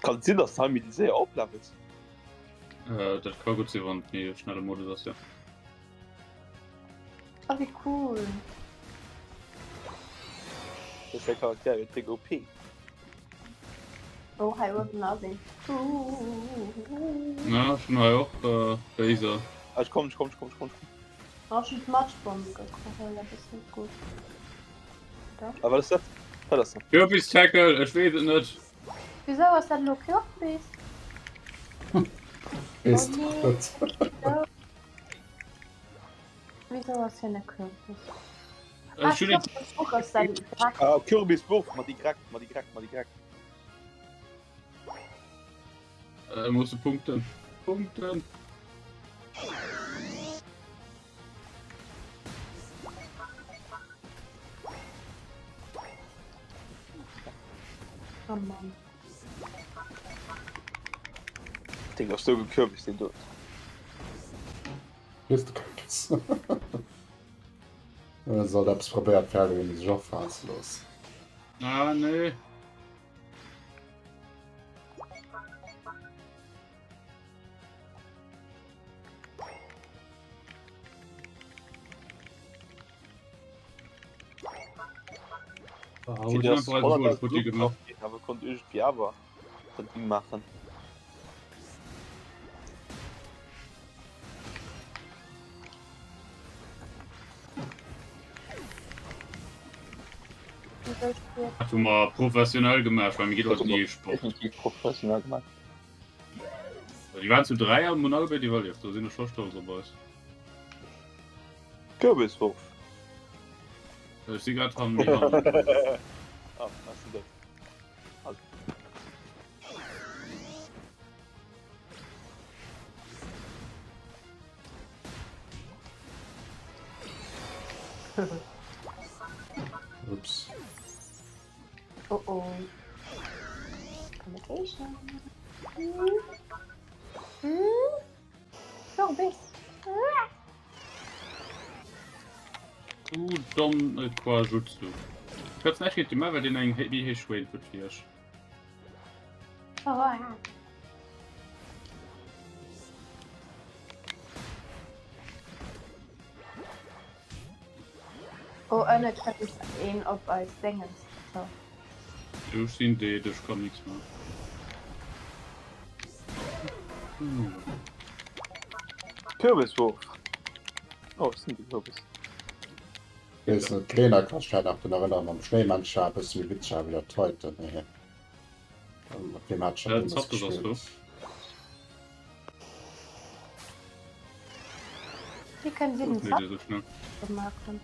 Kann et sinn, dass de hei méi séier oplevels? Äh, dat ka gutt sinn, wann et méi e schnelle Modus ass, jo. Oh, wéi cool. Dat ass däi Charakter jo déck OP. Oh, hei uewen ass een. Ja, ech hunn hei och äh, Béiser. Ah, ech kommen, ech kommen, ech kommen, ech kommen. Oh, ech hunn d'Matschbomm geholl, dat ass net gutt. Oder? Ah, wat ass dat? Wat ass dat? Kürbis-Tackle, ech weess et net. Wisou ass dat elo Kürbis? Weess Oh doch nee. net. Wisou ass hien e Kürbis? Ah, Ech hunn een Kürbisbuch ass dat Dreck. Ah, Kürbiswurf, ma déi Greck, ma déi Greck, ma déi Greck. Äh, muss Punkten. Punkten. Oh Mann. Ding ass sou Kürbis den do. Wees de Kürbis. Soll eppes probéiert fäerdeg sech och falen ze loossen. Ah, nee. Awer konnt irgendwie awer dat Ding maachen. Dat hu mer professionell gemaach, well mir geet och ni Sport. Definitiv professionell gemaach. Déi waren zu 3 an hunn alle béid iwwerlieft, do sinn ech scho stolz op eis. Kürbiswurf. Ech si grad han méi hannen. Ah, ass en dout. Ups. Oh oh. Communication. Kürbis. Du domm Quajutsu. Ech hat näischt géint de Marvel, deen eng méi héich Range huet wéi ech. Oh, ënne kënnt een op eis Déngens zou. Ech sinn dead, ech kann nix man. Kürbiswurf. Oh, ech sinn de Kürbis. Weess net, d'Lena kann sech vläit nach drun erënneren, mam Schnéimännche war e bësse méi witzeg awer wéi dat heiten, mee mat deem hat ech dat deemools gespillt. Wéi kënnen si den Zapdos maachen?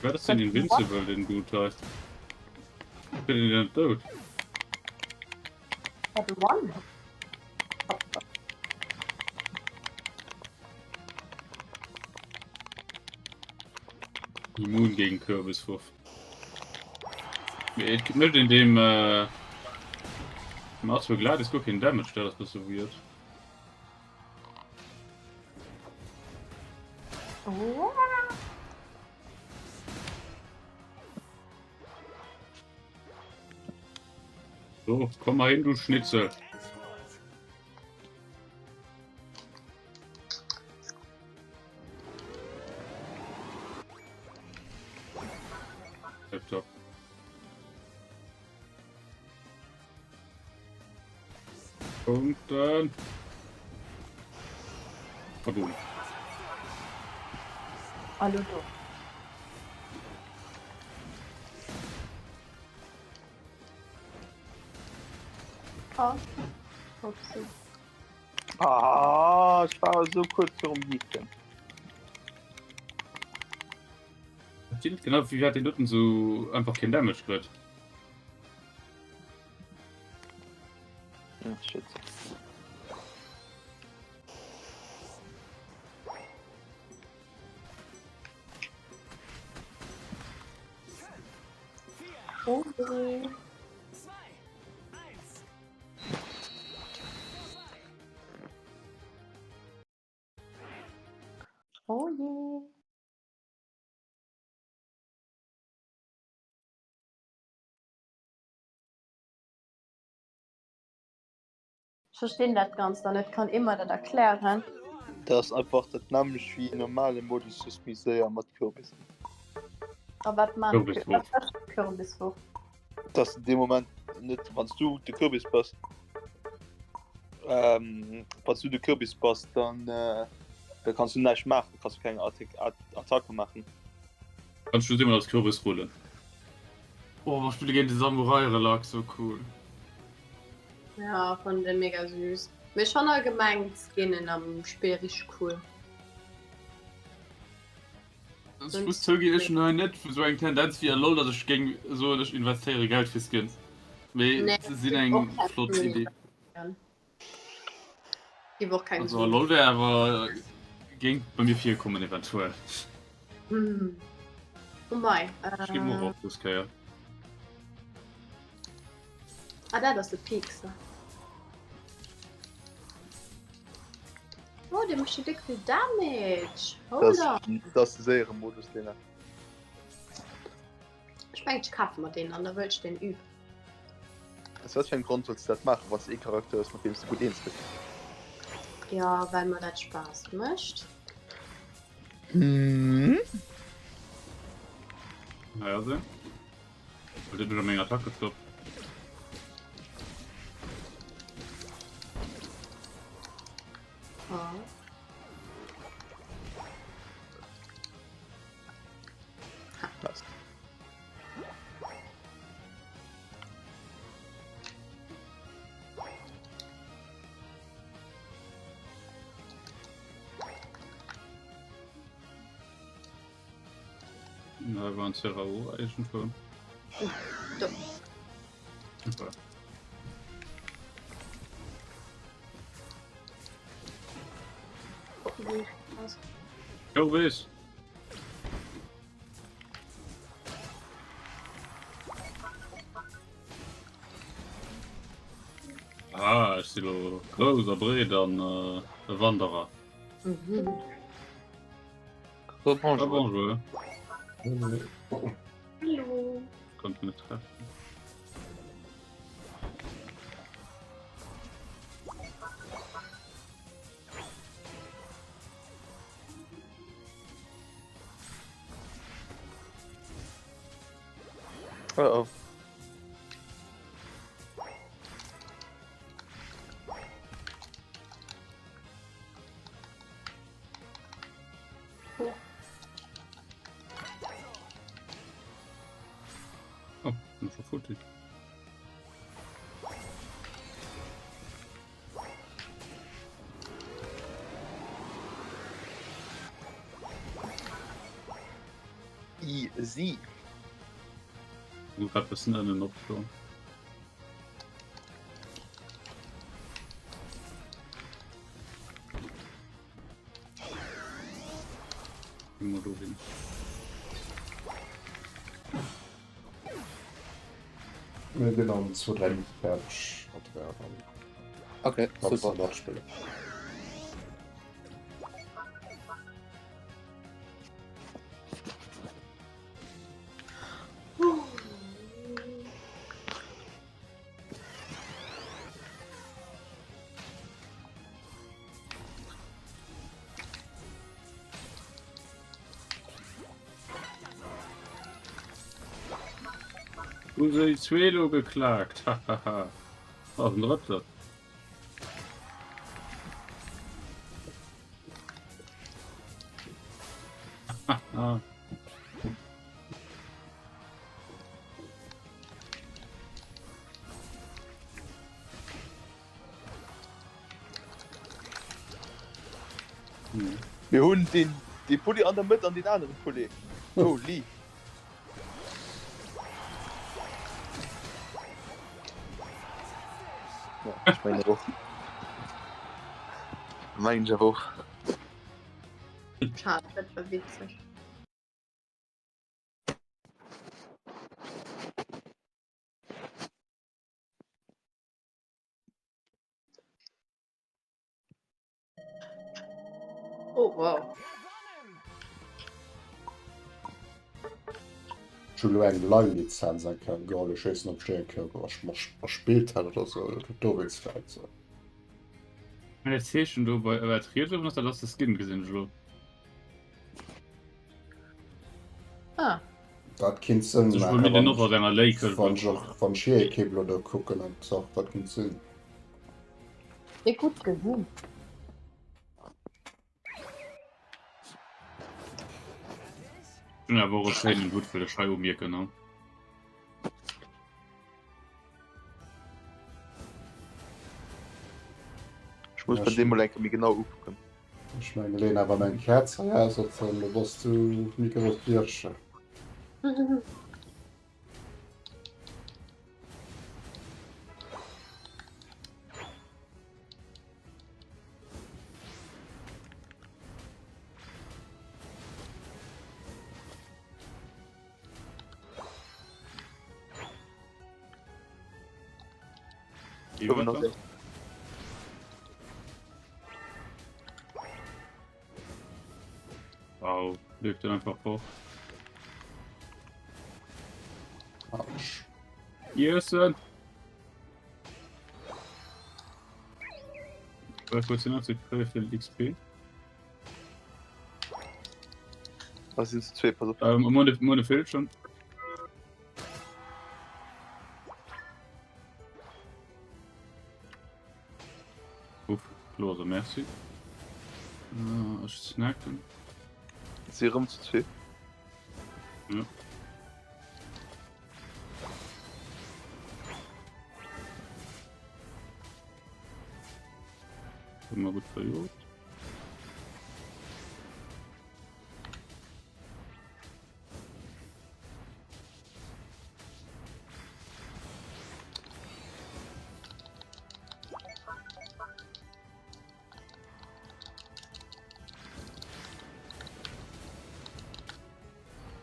Wat ass den Invincible den Dude hei? Kritt een den net dout? Wat one? Immun gegen Kürbiswurf. Et mécht een deem äh, dem Arthur Gladys guer keen Damage, dat ass bësse weird. So, komm mal hin, du Schnitzel. Laptop. Punkten. Kaboom. Hallo do. Oh. Upsi. Ah, ech war esou kuerz virum Heaten. Verstinn net genau firwat deen doten sou einfach keen Damage kritt. Ach, shit. Okay. Oh je. Ech verstinn dat Ganzt dann net. Kann ee mer dat erklären? Dat ass einfach dat nämmlecht wéi normale Modus, just méi séier mat Kürbissen. A wat man Kürbiswurf. Kürbiswurf? Dass de dee Moment net, wann s du de Kürbis bass, ähm, wann s du de Kürbis bass, dann äh, da kanns du näischt maachen, kanns du keng Attacke maachen. Kanns just ëmmer als Kürbis rullen. Oh, mer spille géint de Samurai Relax, so cool. Ja, fannen den mega süß. Mee ech fannen allgemeng d'Skinnen am Spill richteg cool. Also ech muss zouginn, ech hunn hei net esou eng Tendenz wéi a LoL, datt ech géing soen, ech investéiere Geld fir Skins. Mee Nee, se sinn eng och keng flott Suen Idee. investieren. Giff och keng Also a Suen. LoL wär awer géing bei mir virkommen eventuell. Hm. Oh mei. Ech ginn och op dës Kéier. Ah, dat ass de Piekser. Oh, dee mécht jo déck vill Damage. Hold up. Dat ass de séiere Modus, Lena. Ech mengen, ech kafe mer deen an da wëll ech deen üben. Aus wat fir engem Grond solls de dat maachen, wann s de ee Charakter hues, mat deem s de gutt eens gëss? Jo, well mer dat Spaass mécht. Hm. Naja, sinn. Huet mech an meng Attack gestoppt. Ah. Nice. Na, war ein Serrao irgendwo. Do. Okay. Jo, wees. Ah, ech si lo grouss a breet an äh, e Wanderer. Mhm. Rebonjour. Rebonjour. Hallo. Konnte net treffen. Oh oh. Oh, bin schon futti. Easy. Grad e bëssen ënnen opstoen. Mir sinn an 2, 3 Minutten fäerdeg mat der dann. Okay, Kannst super. du nach spillen. Hu se déi zwee lo geklakt? Hahaha. Ass en drëtte. Haha. Mir hunn den dee Pulli an der Mëtt an den aneren Pulli. Holy. Ja, ech mengen och. Mengen ech awer och. Schade, dat war witzeg. Oh wow. Ech hu lo eng Leih-Lizenz eng Kéier geholl. Ech weess net, ob ech déi eng Kéier verspillt hat oder sou. Dat huet dowéinst vläit sou. Mä dat Zeechen do bei wat riets uewen ass, dat ass de Skin, gesinn ech elo. Ah. Dat kinnt Sënn Sech maachen, mir den wann och aus enger Léi ech, wann ech och, wann ech hir Ekipp elo do kucken, an d'Sach, dat kinnt sinn. Déi gutt gesinn. Hunn awer och e schéinen Hutt, wëll ech hei umierken, ne? Ech muss mir dee mol eng Kéier méi genau ukucken. Ech mengen Lena, wann eng Käerz hei aussetzt, dann bass du méi grouss Bierche. Wow, leeft den einfach fort. Autsch. Iessen! Was wolltest du noch? Vill XP. Was sind zwee pass op. Ähm, Mone, Mone fehlt schon. Uff, Klose, merci. Äh, ech snacken. Si rëm zu zwee. Ja. Immer gut verjot.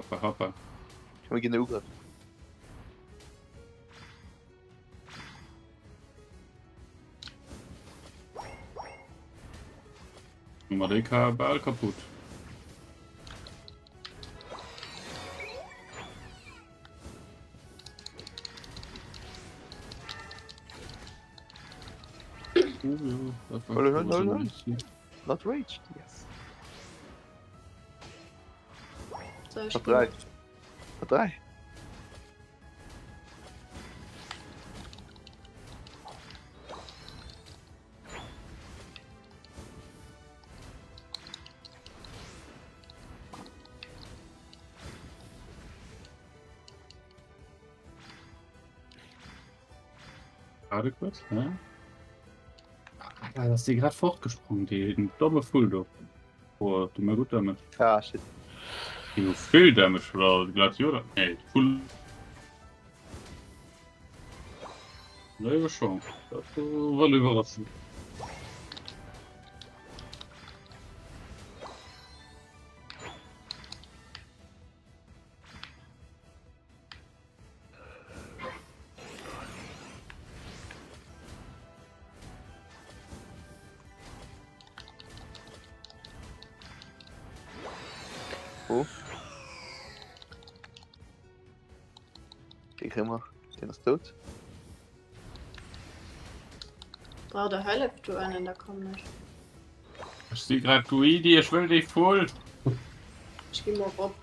Hoppa, hoppa. Mir ginn ugrëff. Nummer déi Kar bal kaputt. Oh, ja, dat war Hol, hol, hol, hol. Not raged, yes. Soll ich Hat 3. Hat 3. Warte kurz, ne? Ah, da ist die gerade fortgesprungen, die den domme Full do. Boah, du mal gut damit. Ah, shit. Die hu vill Damage oder glatt jo oder? Nee, Full. Léiwe schon. Dat war iwwerraschend. Oh. Dee kréie mer. Deen ass dout. Braucht der Hëllef do ënnen, da kommen ech. Ech si grad greedy, ech wëll déi Vull. Ech gi mol rop.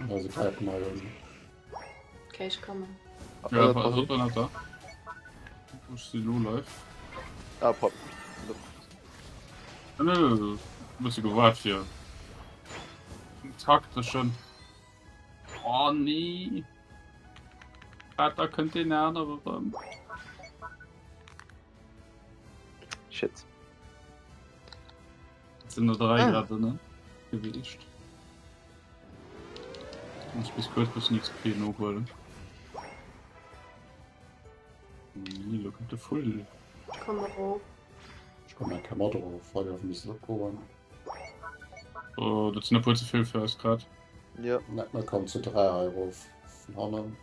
Also gräifen hei un. Okay, ech kommen. Ja, pass op, dann da. Ech si lo live. Ah, pop. Nö, bësse gewaart fir takteschen. Oh nee. Ah, da kënnt deen anere rëm. Shit. Et sinn der 3 grad ënne gewiescht. Muss bis kuerz bëssen XP nohuelen. kënnt de Vull. Ech komm erof. Ech komm eng Kéier mat erof, hei of misst et opgoen. Oh, dat sinn e puer ze vill fir eis grad. Ja. Net, mir kommen zu 3 hei erof vun hannen.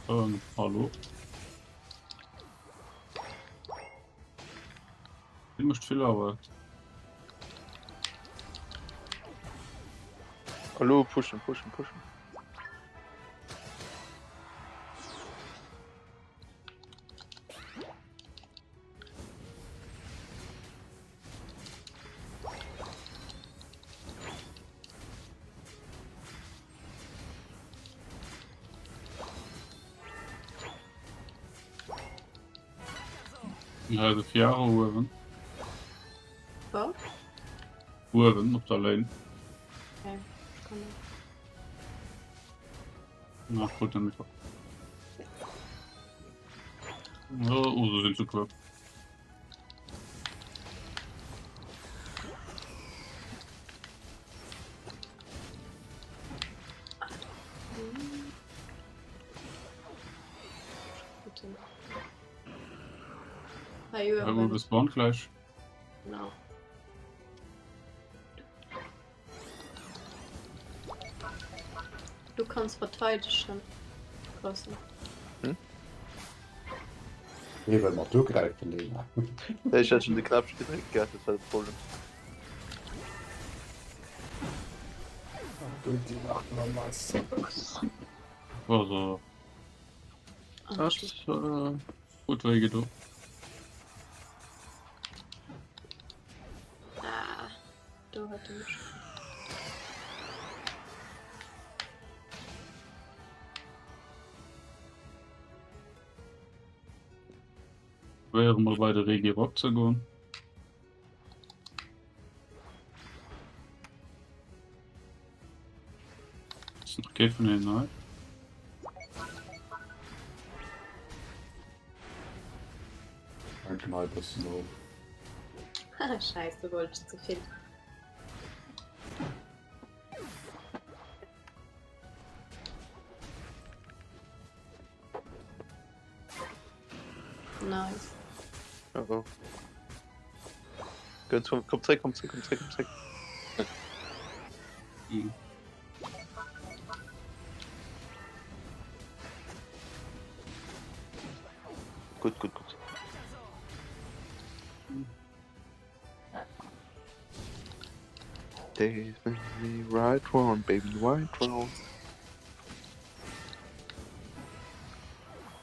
Ähm, hallo? Dee mécht vill Arbeit. Hallo, pushen, pushen, pushen. Ja, de Fiaro uewen. Wou? Uewen op der Lane. Okay, ich komme. Na, gut, dann mit. Oh, oh, sie sind zu kurz. Ja, wo spawnt gleich. Genau. Du kannst verteidegen. Grossen. Hm? Nee, well mat ugräifen, Lena. Ech hat schon de Knäppchen gedréckt gehabt, dat war de Problem. Gutt, déi nach normal. Also, dat äh, gut wéi gedo. Ah, do huet e mech. Probéiere mol bei de Regi erop ze goen. Ass nach kee vun hinnen hei? Fänken hei e bëssen of. Scheiße, do wollt ech ze vill. Nice. Oh oh. Ganz komm, komm zréck, komm zréck, komm zréck, komm zréck. Mhm. Gutt, gutt, gutt. They spin me right round, baby, right round.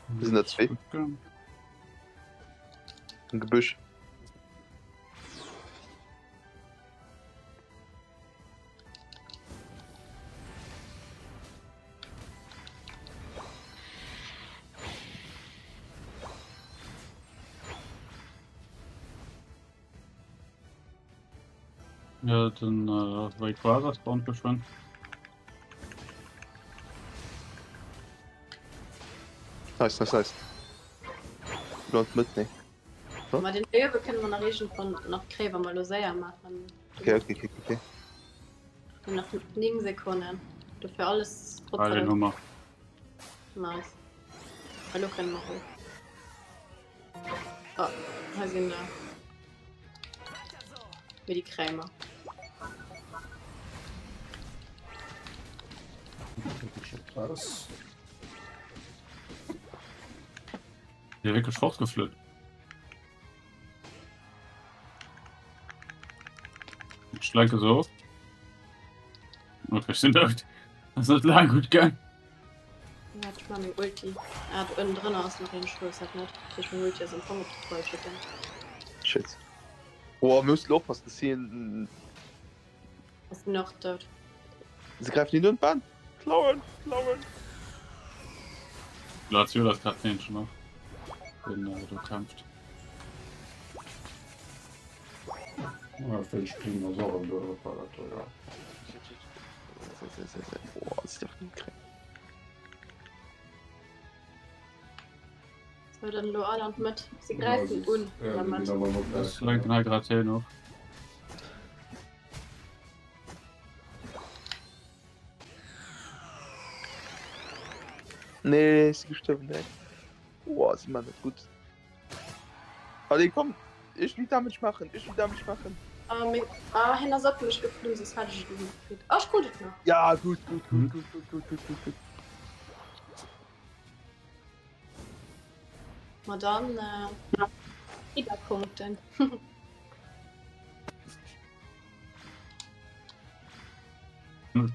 Wir sind da zwee. Im Gebüsch. Ja, den äh, Rayquaza spawnt geschwënn. Nice, nice, nice. Blond mit, ne? Ma den Löwe kënne mer nach iergendwann nach kréien, wa mer elo séier maachen. Okay, okay, okay, okay. Hun nach 9 Sekonnen. Dofir alles Ah, den hu mer. Nice. Elo kënne mer erof. Oh, hei sinn der. Mee déi kréie mer. Raus. Der wirklich fortgeflüht. Ich schlanke so. Okay, sind das ist lang gut gegangen. Waart, ech man meng Ulti. Ah, do ënnen drënner ass nach een, ech wouss dat net. Dat heescht, meng Ulti ass am Fong op de falsche Ding. Shit. Oh, mir mussen oppassen, dass si en. Ass den och dout? Se gräifen ihn un, Ben! Klauen! Klauen! Lazio ass grad den schon noch. Den äh, do kämpft. Ja, fir Spring ass och en do, ja. Boah, das darf nicht kriegen. So, dann elo all an d'Mëtt. Si gräifen un an der Mëtt. Lenken hei grad hin och. Nee, ech si gestuerwen direkt. Boah, si man dat gutt. Allez, komm, ech will Damage maachen, ech will Damage maachen. Ah, mee, ah, hien ass op mech geflunn, soss hätt ech et elo gekritt. Ah, ech krut et nach. Ja, gutt, gutt, gutt, gutt, gutt, gutt, gutt, gutt, gutt. Ma dann, äh, wieder Punkten.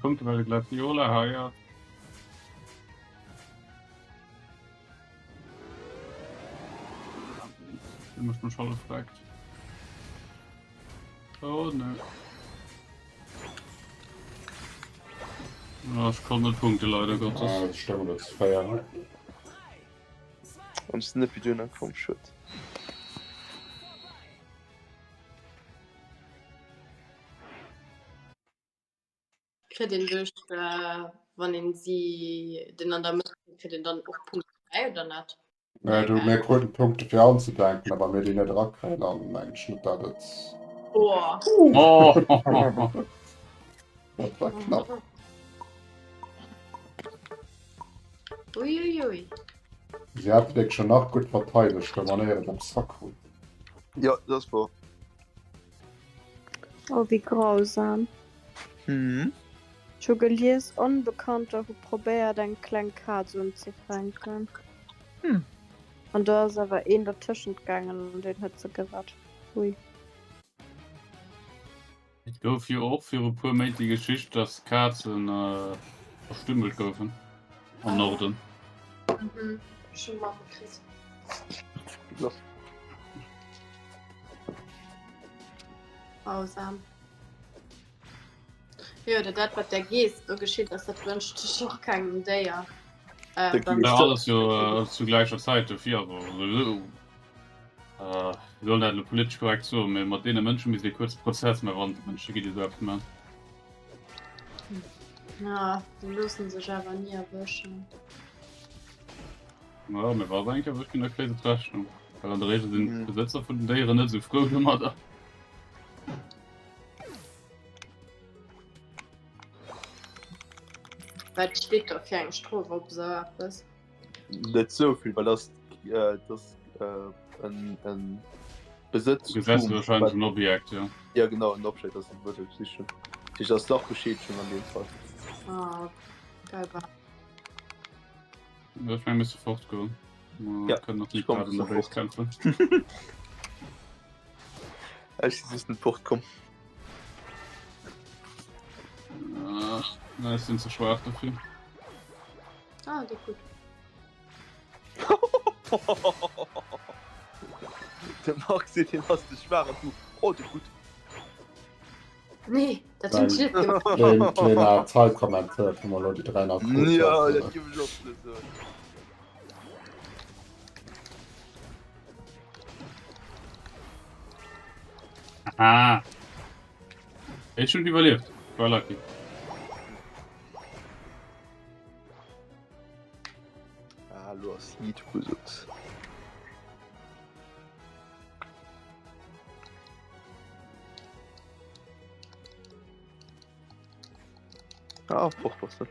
Punkte well de Gladiola hei ass. Du musst mech hallef wreckt. Oh ne. Ja, ich konnt net Punkte leider Gottes. Ah, das stimmt, das ist fair. An ech sinn net wéi duerno komm, schued. Kritt een duerch wann een si den an der Mëtt kritt, kritt een dann och Punkte bäi oder net? Nee, du, mir kruten Punkte fir anzedenken, awer mir déi net erakréien, dann mengen ech net, dat et. Oh. Oh. Dat war knapp. Uiuiui. Si hat dech schon nach gutt verteidegt, wa mer et am Sack hunn. Ja, dat ass wor. Oh, wéi grausam. Mhm. Ech hu gelies, Onbekannter hu probéiert eng kleng Kaz unzefänken. Hm. An do ass awer een dertëschent gaangen an deen huet se gerett. Hui. Et gouf jo och viru puer Méint déi Geschicht, dass Kazen verstümmelt goufen am Norden. Mhm, ech hu matgekritt. Grausam. Jo, oder dat wat der Geess do geschitt ass, dat wënscht ech och kengem Déier. Äh, Der Ja, alles jo äh, zu gleicher Zäit dofir also sowieso äh, wéi soll dat elo politesch korrekt soen, mee mat deene Mënsche misst ee kuerz Prozess man, wann et Mënsche gi déi esou eppes man. Ja, déi loossen sech awer ni erwëschen. Ja, mee wa se eng Kéier erwëscht ginn, da kréie se d'Rechnung. Well an der Regel sinn d'Besëtzer vun den Déieren net esou frou domadder. Wat steet do fir eng Strof op esou eppes? Net sou vill, well das äh, das äh, en, en Besëtz. Gesetz wahrscheinlich en Objekt, ja. Ja genau, en Objekt ass den Wuert ech sichen. Sich ass Sachbeschädigung an dem Fall. Ah, geil war. Ech meng müsste fortgoen. Ja, können noch ich nicht komm gerade in der Base sofort. kämpfen. Ech si just net fortkomm. Äh, na, ech sinn ze schwaach dofir. Ah, déi gutt. De Marc seet hien ass ze schwaach an du, oh de gutt. Nee, dat hunn ech net gemaach. Kleen, kleiner Zeitkommentar, wo man lo déi 300 krut Ja, hat. dat giff ech och sou soen. Aha. Ech hunn iwwerlieft. War lucky. Ah, lo ass Heat ugesot. Ah, fort ass en.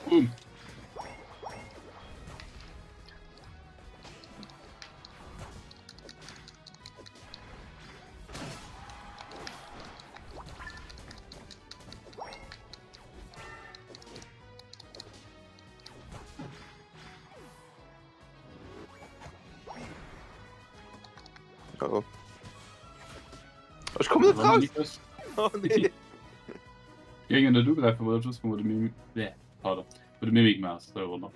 Boom. Oh. Ech komme net raus! Oh nee! Géingen net ugräifen, well just wou de Mimik, pardon, wou de Mimik Mask sou runner.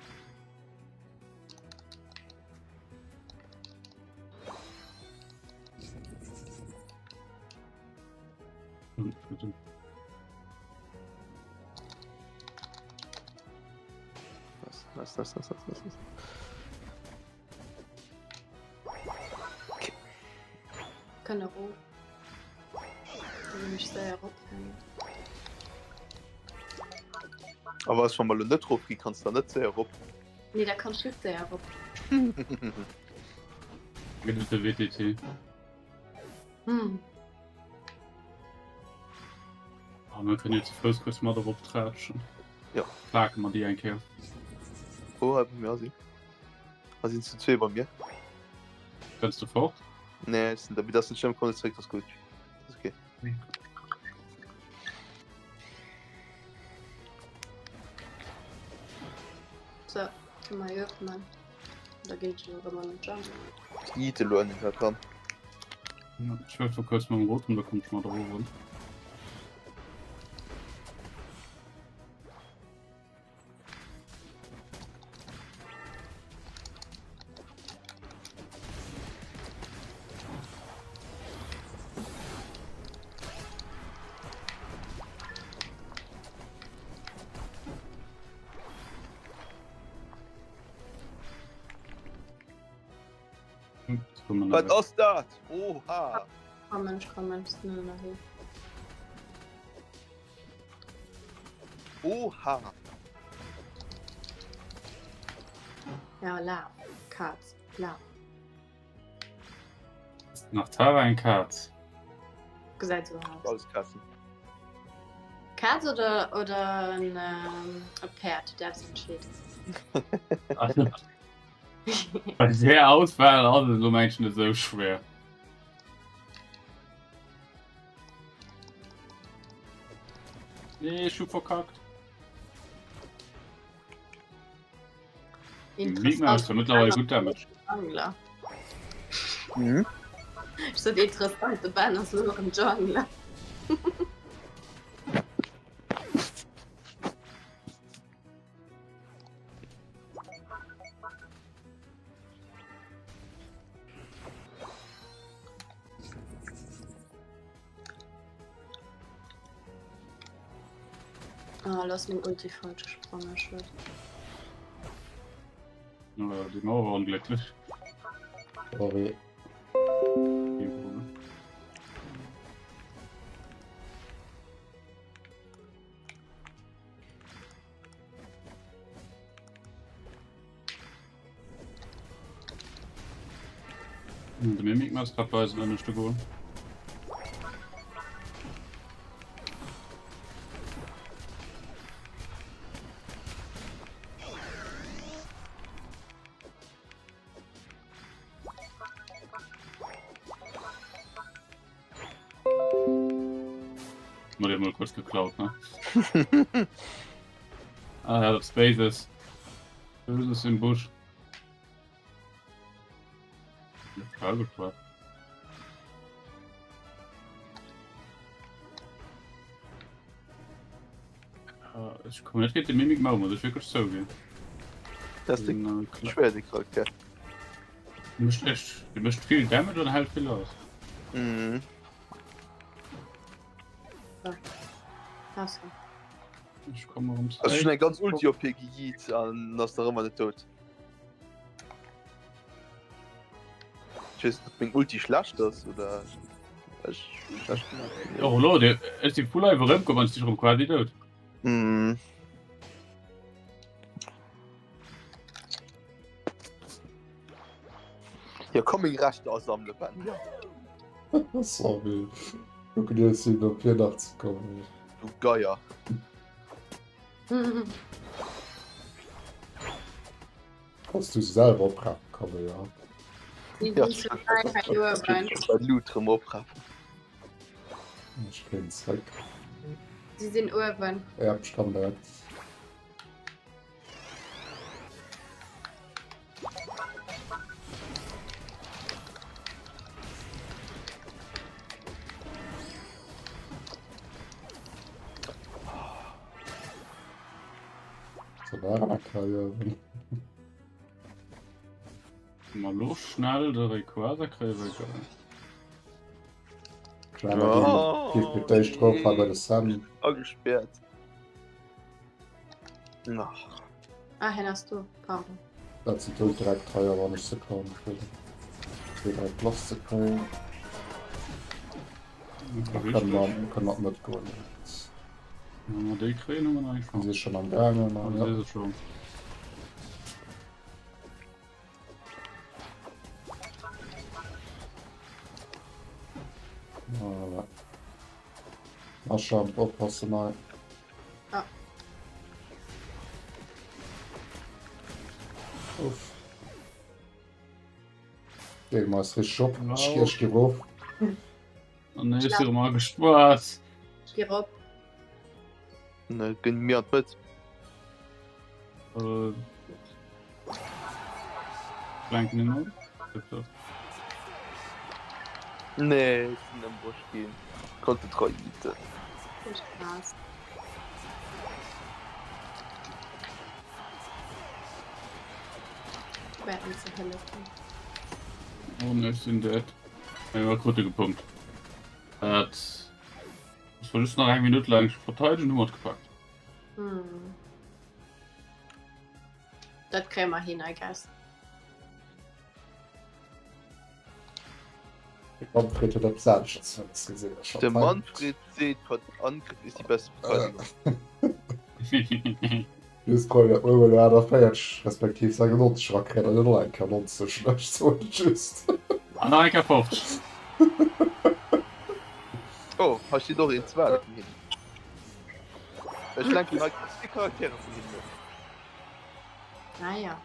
Nice, nice, nice, nice, nice. Okay. Kënne erof. Da sinn ech séier erop. A was wann mer lo net rop gi, kanns da net séier rop. Nee, da kanns just séier erop. Gëtt et de WTT? Hm. Ah, mir kënnen jo zu Fouss kuerz mat erop traatschen. Ja. Plake mer déi eng Kéier. Oh, hei bei mir ass een. A sinn zu zwee bei mir. Kënns du fort? Nee, ech sinn da, dat ass net schlëmm, komm net zréck, dat ass gutt. Dat ass okay. So, kënne mer jo öffnen. Da ginn ech elo erëm an den Jungle. Yeet elo ënnen hei dran. Ech wëll kuerz mam Rotem, da komm ech mat erof. Wat ass dat? Oha! Kommen, ech kommen, ech sinn ënnerwee. Oha! Ja, laf, Kaz, laf. Nach Tara eng Kaz? Gesäit sou aus. Alles Kazen. Kaz oder, oder en, ähm, e Päerd, du däerfs entscheeden. Also, bei der Auswahl ass et elo mengen ech net esou schwéier. Nee, ech hu verkackt. Migma ist mittlerweile gut Damage. Jungler. Mhm. Ech sot interessant, de Ben ass lo nach en Jungler. Ah, lass meng Ulti falsch gesprongen, schued. Ja, déi Mauer war onglécklech. Sorry. De Mimic ass grad bei eisen ënneschte Goal. Mal dir mal kurz geklaut, ne? ah ja, das Spaces. Böses im Busch. Ja, geschwat. Ech komme net géint de Mimic Mau, muss ech wierklech zouginn. Dat ass déck schwéier, dee Charakter. Mécht echt, dee mécht vill Damage an hält vill aus. Mhm. Achso. Ech komme erëm Also ech hunn eng ganz Ulti op hie geyeet an ass nach ëmmer net dout. Ech weess net, ob meng Ulti schlecht ass oder ech schlecht gemaach hunn. Och elo, dee, ech si full life erëmkomm an ech si rëm quasi dout. Mhm. Jo, komm meng Rechter asammele, Ben. Ja. Sorry. Kucken dir sinn op fir nach ze kommen. Du Geier. Kanns du selwer oprappen kommen, ja. Ja, Loot rëm oprappen. Ech kréien zréck. Si sinn uewen. Ja, ech kann direkt. Mal lo schnell de Rayquaza kréie wär geil. Oh, nee. Agesperrt. Nach. Ah, hien ass do. Pardon. Dat sinn do direkt hei awer nicht ze kommen. Fir direkt lass ze kréien. Da können wir, können wir mitgoen. Wenn wir déi kréien, hu mer nach eng Chance. Si ass schon am gaangen. Ah, si ass schon. Voilà. Machamp, oppassen hei. Ah. Uff. Dee meist richtig op. Ech gi ech gi rof. An nee, ech si rëm agespuert. Ech gi rop. Ne ginn mir an d'Mëtt. Äh, Flanken hin an. Nee, ech sinn ëmbruecht ginn. Konnt net reiten. Vill Spaass. Probéieren ze hëllefen. Oh ne, ech sinn dead. Eng war krute gepumpt. Dat war just nach eng Minutt laang verteidegen, hu mer et gepackt. Hm. Dat kréie mer hin, I guess. De Manfred huet eppes aneschters wëlles gesinn. Ech De Manfred seet, Angriff ist die beste Verteidigung. Just brauch dat Murmel 48 respektiv 96 rakréien an net och eng Kéier 90 ech soen et just. An nach eng Kéier 50. Oh, hei steet och een Zwale vun hinnen. Ech lenken hei zwee Charaktere vun hinnen op. Ah ja.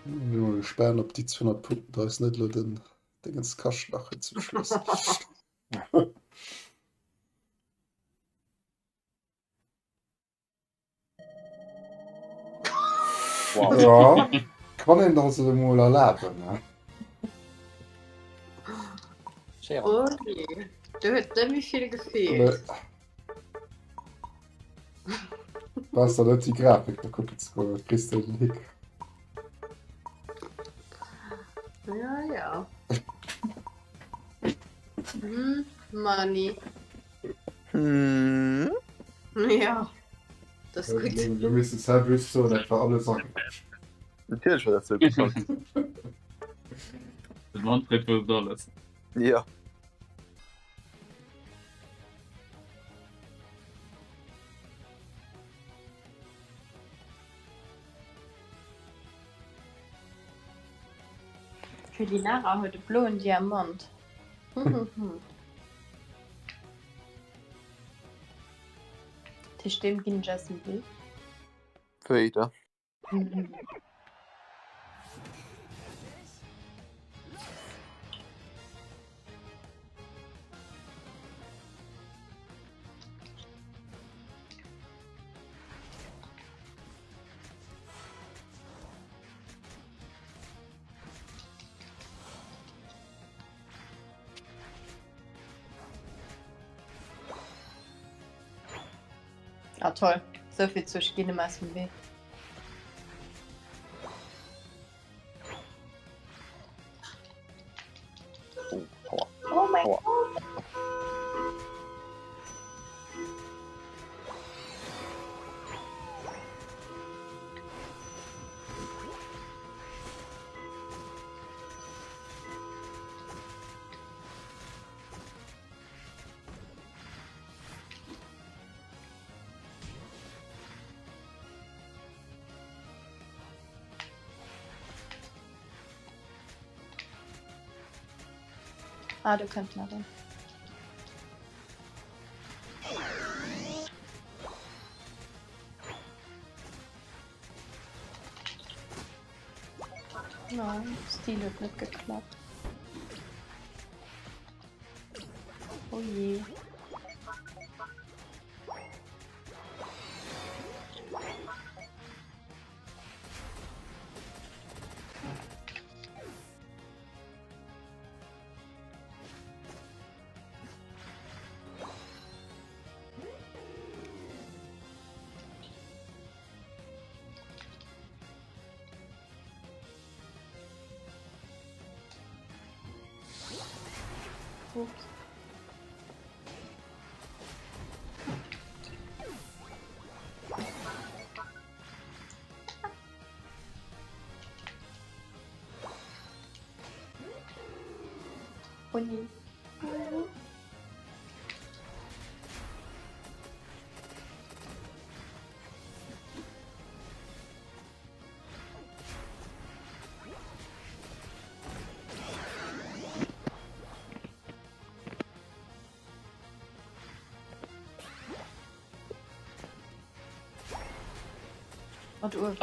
Bin mol gespaant op déi 200 Punkten da eis net elo den Dingens kascht nach zum Schluss. Wow. Ja, kann een der se emol erlaben, ne? Schéi. Oh je, do huet net méi vill gefeelt. Besser net déi Grafik da kucken ze goen, dat kriss de den Hick. Ja, ja. Hm, Money. Hm. Ja, das ist gut. Lo misst de Sam just soen, dat war alles agerecht. Natierlech war dat sou geplangt. De Manfred wëllt alles. Ja. Culinara huet e bloen Diamant. Tisch deem ginn ech aus dem Wee. Wéi da? Ah toll, souvill zu ech ginn em aus dem Wee. Oh, aua. Oh mein Aua. Gott. Ah, du könnt mal den. No, Stil huet net geklappt. Oh je. Ups. Uni. Mat Uewen.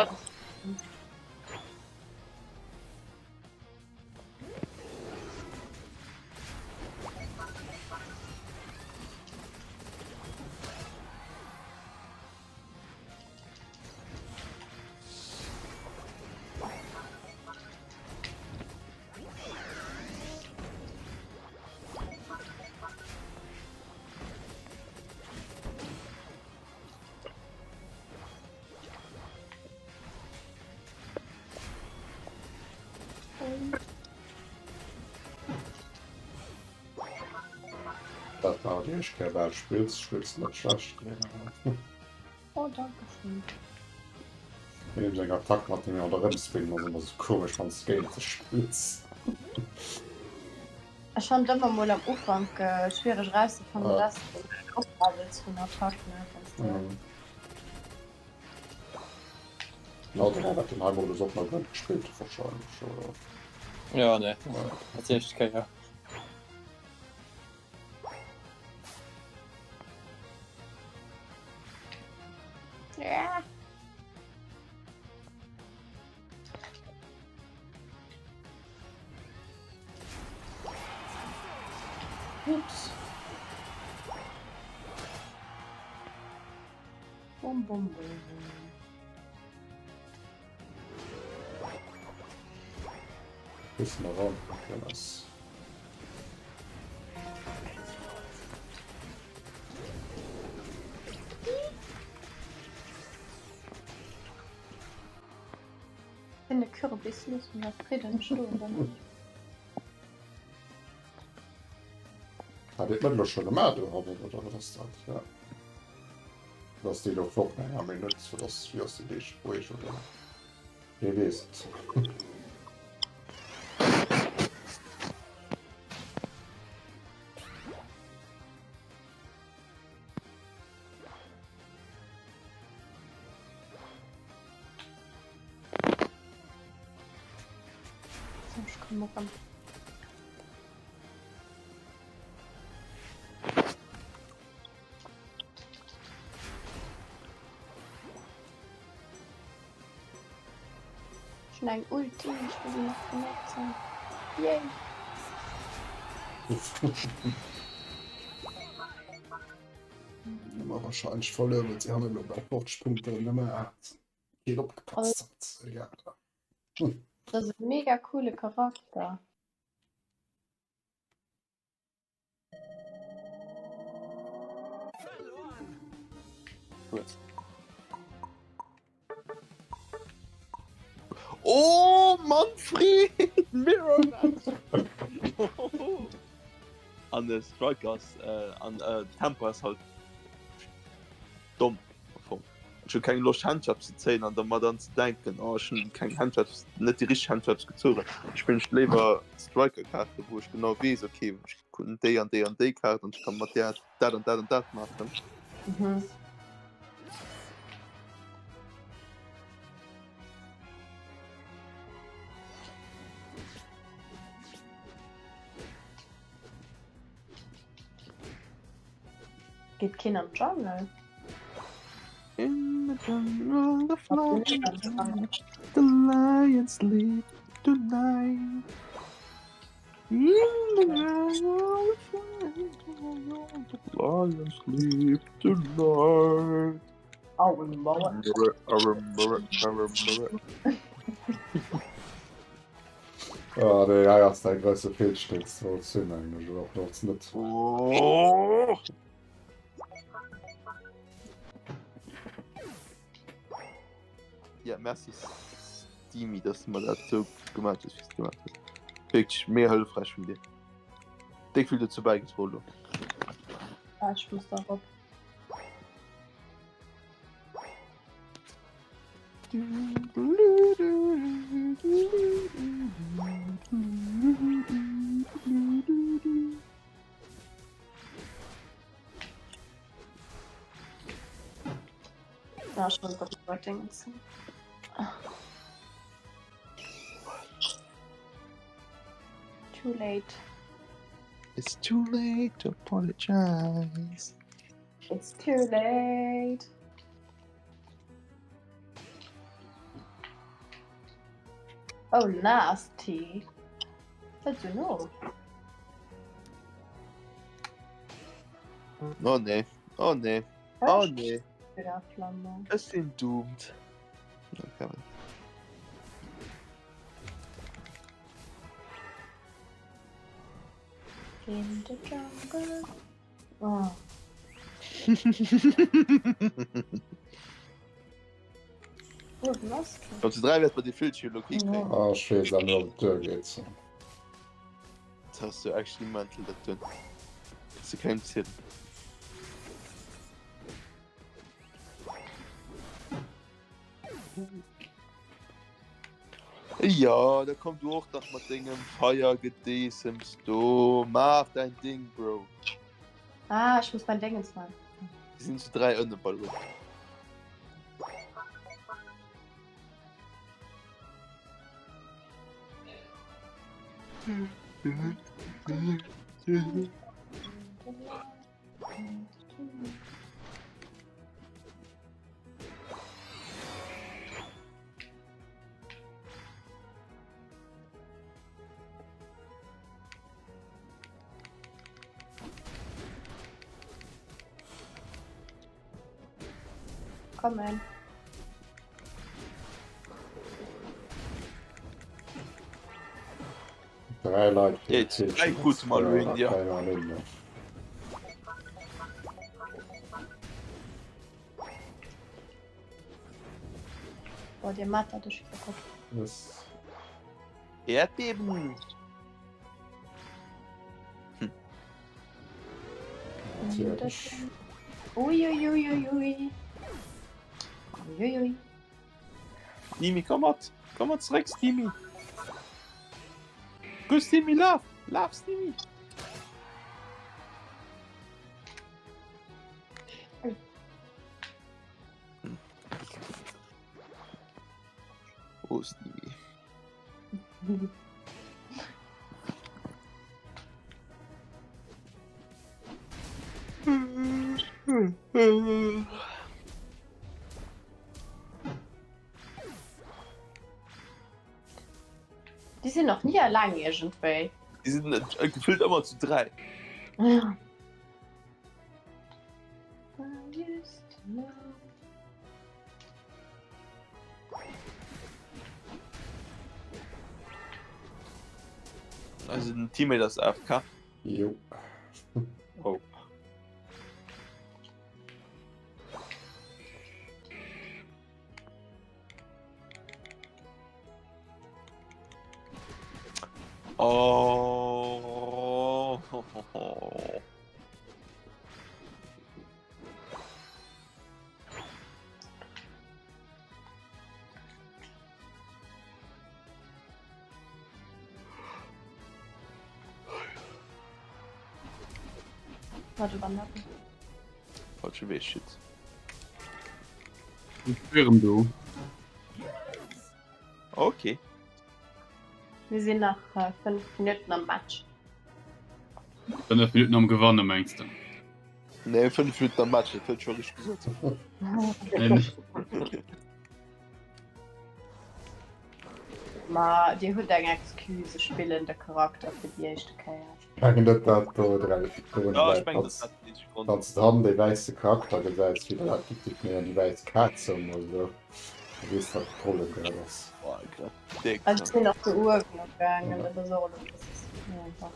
Dat war déi éischt Kéier bal spills, spills net schlecht. Oh, danke schön. Mir hunn eng Attack mat dem ronderëm spillen ass ëmmer sou komesch wann s de géint sech spills. Ech fand ëmmer mol am Ufank schwiereg erauszefannen, wat ass déi Oplevels vun Attack, ne, wann s de. Ja, den hat den hei Modus och nach net gespillt wahrscheinlech oder? Ja ne dat éischt Kéier. Ja. Ups. Bum, bum, bum. Bisschen eran, okay, nice. Sinn de Kürbis loosse mir a Fridden stoen. Hat Dir d'Mëttele scho gemaach do hannen, oder wat ass dat? Ja. Oder ass déi lo fort no enger Minutt? Oder ass, wéi ass déi Deeg roueg, oder? Wee weess et. Ech komm erëm. Ech hunn eng Ulti, ech will se nach benotzen. Yay! Hu mer wahrscheinlech verluer, well si han elo bei 50 Punkten nëmme 8. Keen opgepasst hat. Egal. Dat ass e mega coole Charakter. Gutt. Oh Manfred! Mirror Match! An de Striker ass äh, an äh, Tempo ass halt domm am Fong. Ech hu keng Loscht Handtraps ze zéien an dermat an ze denken, oh ech hunn keng Handtraps, net déi richteg Handtraps gezogen. Ech spillen ech léiwer Striker-Kaarte wou ech genau weess, okay ech hunn déi an déi an déi Kaart an ech kann mat där dat an dat an dat maachen. Mhm. Geet keen an d'Jungle? In the jungle, the fly, the lion sleep tonight. In the jungle, the lion sleep tonight. Ah, déi hei ass däi grousse Feelschnitt, soll sinn eigentlech, oder och nach net. Oh. Ja, merci Steamy, dass du mer dat sou gemaach hues, wéi s du gemaach hues. Wierklech mega hëllefräich vun dir. Déck vill dozou bäigedroen lo. Ah, ech muss da rop. Ah, schon iwwer Dingens. Too late. It's too late to apologize. It's too late. Oh, nasty. Hëlt jo no. Oh nee, oh nee, oh nee. Flamme. Ech sinn doomed. Okay. In the jungle. Oh. Op zu 3 wäert bei déi Villchen elo kee kréien. Ah, ech weess awer net, ob et duergeet. Dat ass jo actually mental dat doen. Kanns du kengem zielen. Jo, da komm du och nach mat dengem Feiergedeessems do. Maach däin Ding, Bro. Ah, ech muss mein Dingens man. Si sinn zu 3 ënne, by the way. Kommen. Dräi Leit fir Jetzt, dräi krute mer elo hin, ja. Boah, dir mat dat ech gutt. Yes. Erdbeben. Natierlech. Uiuiuiui. Uiuiui. Steamy, komm mat! Komm mat zeréck, Steamy! Go, Steamy, laf! Laf, Steamy! Oh, Steamy. Déi sinn nach nie alleng iergendwéi. Déi sinn äh, gefüllt ëmmer zu 3. Ja. Also den Teammate ass AFK. Jo. Oh. Oh. Warte, wann Falsche Weg, shit. Ich bin do. Okay. Mir sinn nach 5 Minutten am Match. 5 Minutten am Gewanne mengst du? Nee, 5 Minutten am Match, dat huet scho richteg gesot. Ma Dir hutt eng Excuse, ech spillen de Charakter fir déi éischte Kéier. Mengen net dat do dra dorun Ja, ech läit, mengen, wanns dat dat den eenzege Grond. wanns de dann dee wäisse Charakter gesäis, wéi dat gëtt et méi an déi wäiss Kaz ëm oder esou, da weess de wat de Problem grad ass. Boah, grad déck. Ech sinn och do uewen op gaangen, dat ass och elo e bësse méi einfach.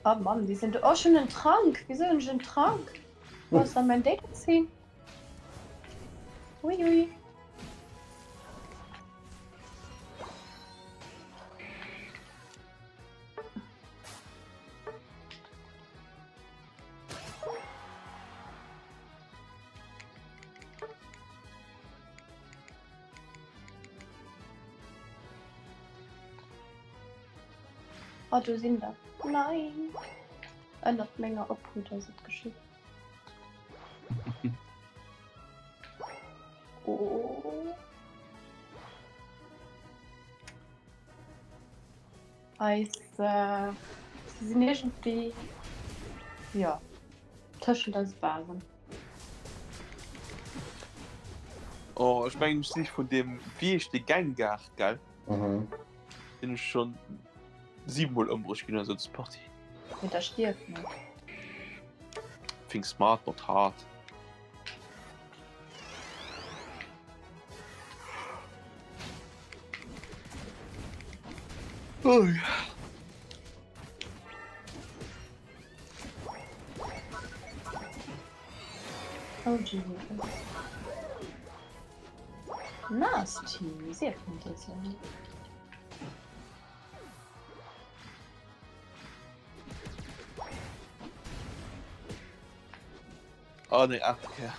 Oh Mann, déi sinn do. Oh, ech hunn en Trank! Wisou hunn ech en Trank? Wou ass dann mäin Déngens hin? Ui ui. Oh, do sinn der. Nein! Ënnert menger Obhut ass et geschitt. Eis, si sinn iergendwéi, jo, tëschent eise Basen. Oh, ech mengen ech si vun deem, wéi heescht dee Gengar, gell? Mhm. Deen ech schonn 7 mol ëmbruecht ginn oder sou des Partie. Mee da stierf net. Think smart not hard. Oh ja. Oh Jesus. Nasty, sief net esou. Oh nee, aacht Kéier.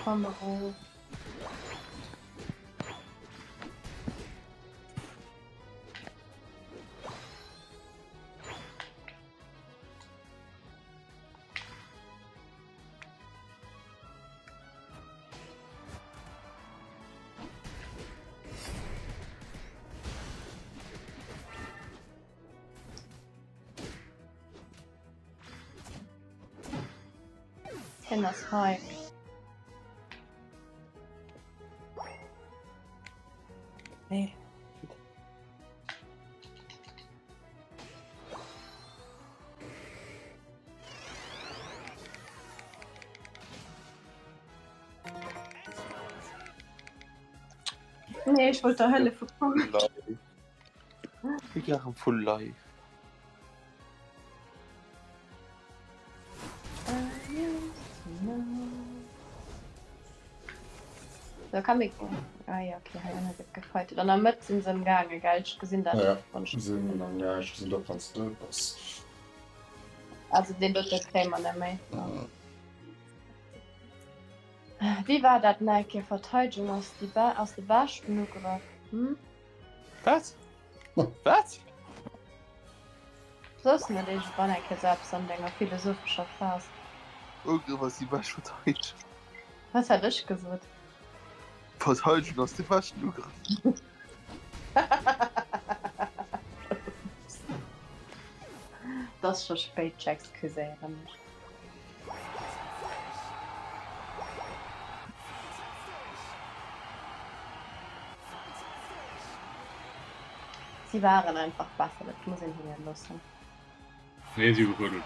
Komm erof. Hien ass hei. Nee. Nee, ech wollt der hëllefe kommen. Ech laachen full live. Da kann ich. Ah ja, okay, hei ënne gëtt gefightet. An der Mëtt sinn se ëmgaange, gell? Ech gesinn dat. Ja, sinn am ja, ech gesinn dat wann s de bass. Also deen dote kréie mer net méi. Wéi war dat nach eng Kéier? Verteidegung ass déi be ass de beschten Ugrëff, hm? Wat? Wat? Soss net iergendwann eng Kéier sou eppes an denger philosophescher Phas? Ugrëff ass déi bescht Verteidegung. Was hat ech gesot? Verteidegung ass de beschten Ugrëff. Et ass scho spéit, ech excuséiere mech. Si waren einfach besser, dat muss een hinne loossen. Nee, si hu gefuddelt.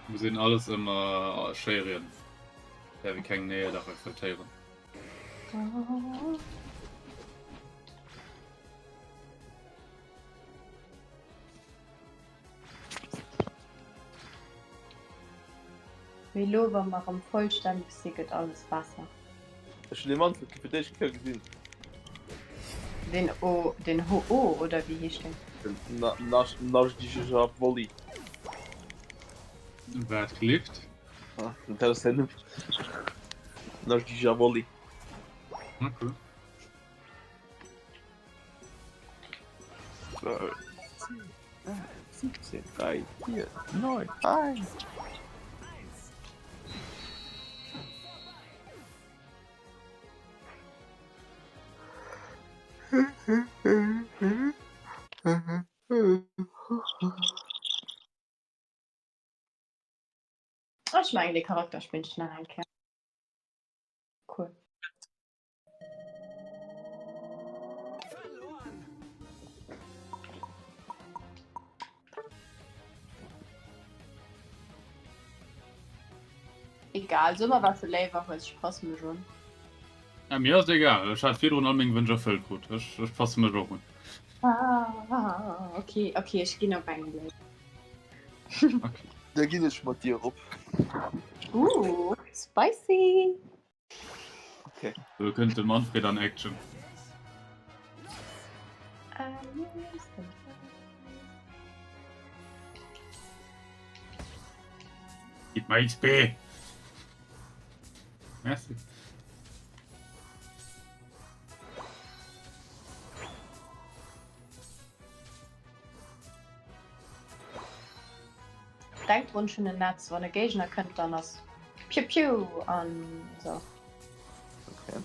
Muss een alles ëmmer schéi rieden. Däerf ee keng Néierlag akzeptéieren. Mee elo wa mer erëm vollstänneg si gëtt alles besser. Ech hunn dee Manfred fir d'éischt Kéier gesinn. Den O, den Ho-Oh oder wéi heescht deen? Den Najdijeja Wolli. Wat gelift? Ah, dat ass säin Numm. Najdijeja Wolli. Okay. 17, 3, 4, 9, 1. Ech mengen dee Charakter spillen ech nach eng Kéier. Cool. Egal, so mer wat du léiwer hues, ech passe mech un. Ja, mir ass egal, ech hat virdrun all meng Wënsch erfëllt krut. Ech, ech passe mech och un. Ah, okay, okay, ech ginn op eng léif. Okay. Da ginn ech mat dir erop. Uh, spicy! Okay. Do kënnt de Manfred an Action. Gib mal XP! Merci. Denk drun, ech hunn en Netz, wann e Géigner kënnt, dann ass piu piu an esou. Okay.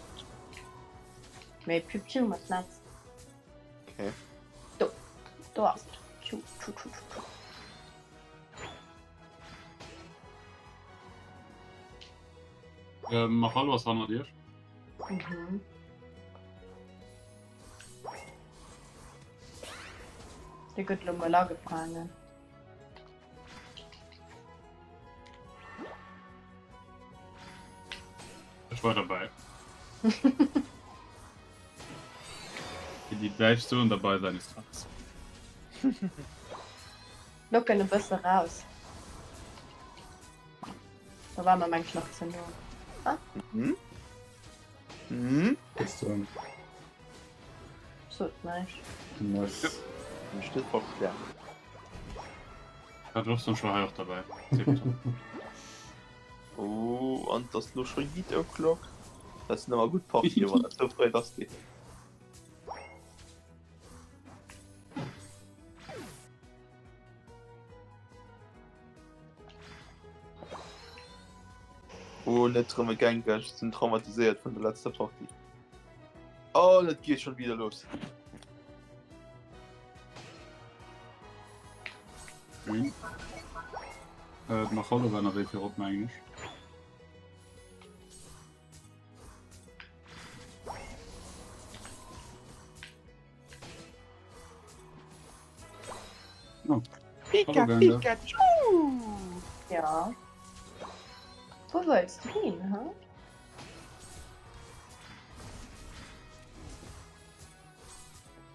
Mee piu piu mat Netz. Okay. Do, do ass et. Tschu, tschu, tschu, tschu, tschu. Äh, Machalo ass hannert iech. Mhm. Dee gëtt lo mol agefaangen. Ech war dabei. Déi däitsch soen dabei sein ist alles. Lo kënnt e bësse raus. Da war mer meng nach ze no. Ah? Mhm. Mhm. Bist du? Sot näischt. Nice. Mech net verklären. Dat wosst schon hei och dabei. Oh, an das lo schon 8 o'clock. Dat sinn awer gutt Party, wann dat sou fréi lass geet. Oh, net rëm e Gengar, ech sinn traumatiséiert vun der letzter Partie. Oh, dat geet schon wieder los. Green. Äh, Machollo war ënnerwee fir op, mengen ech. Oh. Pika, Hallo, Gengar. Pikachu! Ja. Wou wëlls du hin, hä?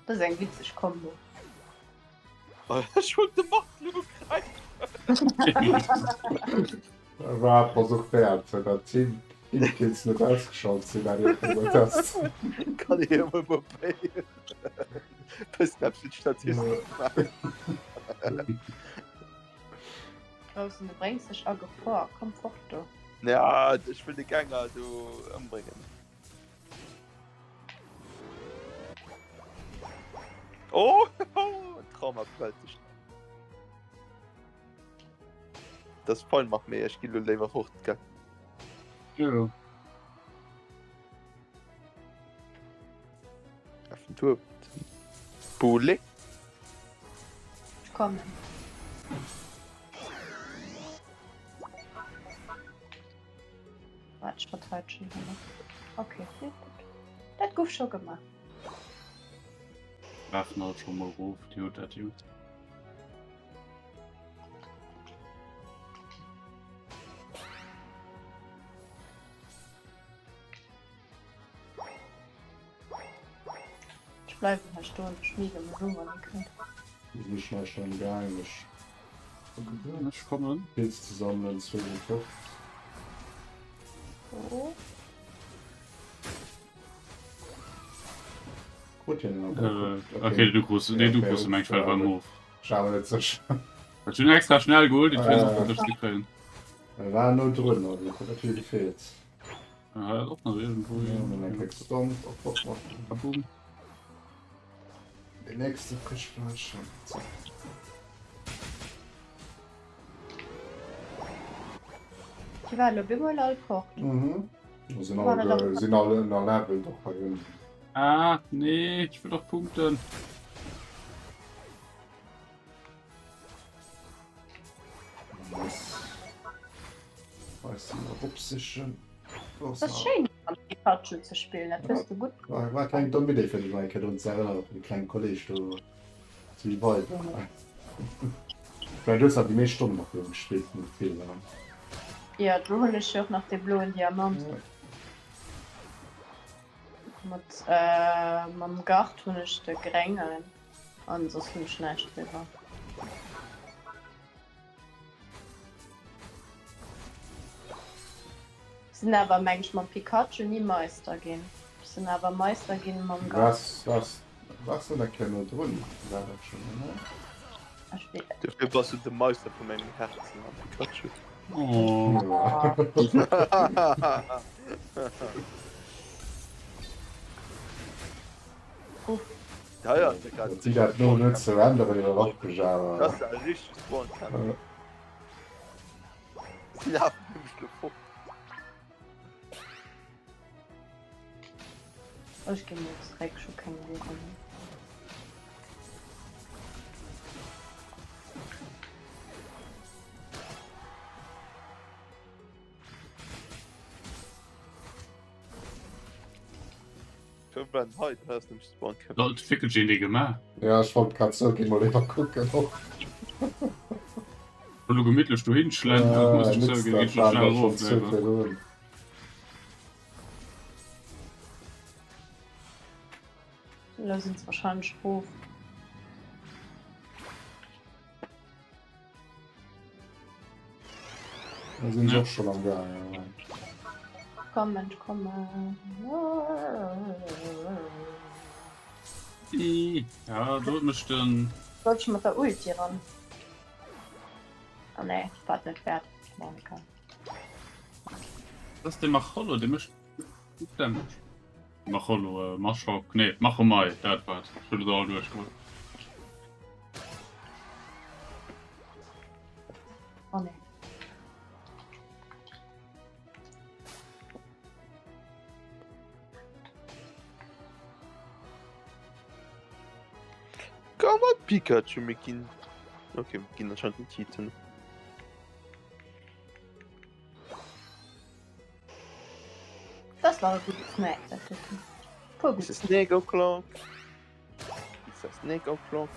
Dat ass eng witzeg Kombo. Ech wollt de Marc lo gräifen. War Versuch wäert, dat Team Teamkills net ausgeschalt sinn, dat ee vun der Test. Kann ee jo mol probéieren. Bëssen eppes fir d'Statistik maachen. Groussen, du bréngs dech a Gefor. Komm fort do. Ja, ech wëll de Gänger do ëmbréngen. Oh, Trauma bewältigt. Das fein macht mir, ich gehe lieber fort, gell? Jo. Auf Tour. Poulet. Ich kommen. Waart, ech verteitschen hei nach. Okay, nee, gutt. Dat gouf scho gemaach. Werfen halt schon mal rof, déi huet dat jo. Ech bleiwen hei stoen, ech schmiege mech un, wann ee kënnt. Sinn ech nach schon gaang, ech Ech kommen. Pilz ze sammelen, 52. Oh. Krut hien en Äh, okay, du krus, nee, du krus meng Schwell beim Hof. Ech war net sécher. Ech hunn extra schnell geholt, déi fir Äh. dech ze kréien. E war no drun, also huet net vill gefeelt. Hei ass och nach iergendwou Ja, een. dann eng Kéier gestompt, op op op. Kaboom. Den nächste Frischfleisch. Zack. Déi waren op eemol all fort. Mhm. Sinn alle, sinn alle ënner Level doch bei hunn. Ah, nee, ich will doch punkten. Muss. Weiß die noch opsichen. Das ass schéin mam Pikachu ze spillen, dat hues du gutt. War, war keng domm Idee fir dech mal eng Kéier drun ze erënneren, op de klengen Kolleg do ze reviven. Ich mein, du hues awer déi meescht Stonnen mat him gespillt vum Gefill, ne? Jo, do hunn ech jo och nach dee bloen Diamant. Ja. Mat äh, mam Gart hunn ech de gréngen an soss hunn ech näischt driwwer. Sinn awer meng ech mam Pikachu ni Meister ginn. Ech sinn awer Meister ginn mam Gart. Was, was, was du der Kéier no drun? War dat schon, ne? Ech wee. Dofir bass du de Meister vu mengem Herzen, mam Pikachu. Oh. Uff. Ja, ja, der grad. Si dat no net ze änneren iwwer opgejawer. Das ist ein richtig Spawn-Camp. Sie lafen nämlich nur fort. Ech ginn elo zeréck, ech hu keng Luuche méi. Lol, d'Fickelchen dee gemaach. Ja, ech wollt grad soen, gi mol iwwer kucken och. Elo gemittlech dohin schlenderen, muss ech zouginn, geet scho schnell erof léiwer. Elo sinn se wahrscheinlech erof. Da sinn se och schon am gaangen. Komm Mensch, komm. Ja, do huet mech den. Sollt ech mat der Ulti ran? Oh nee, war net wäert. Bon, egal. Das ass de Macholo, dee mécht gutt Damage. Macholo, äh, Machok, nee, Machomai, dat war et. Ech hunn et all duerchgeholl. Oh nee. Komm mat Pikachu, mir ginn. Okay, mir ginn anscheinend net cheaten. Das war e gudde Snack, dat doten. Puer It's gutt a snake o'clock. It's a snake o'clock.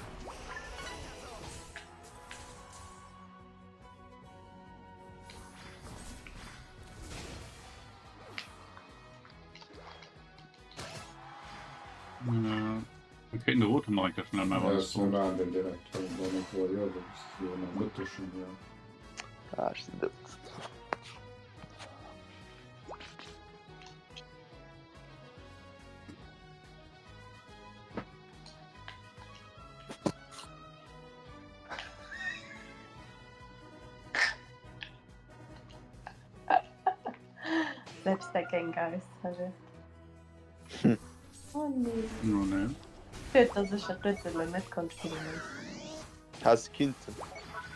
Mir kéinten de Roten nach eng Kéier schnell maachen. Ja, ech maachen den direkt. Jo, dat ass jo nach Mëtteg schon hier. Ah, ech sinn dout. Selbstdeckeng Geist, Roger. Hm. Oh nee. Oh nee. Schued, dass ech dat dote lo net konnt spillen. Has kinnten.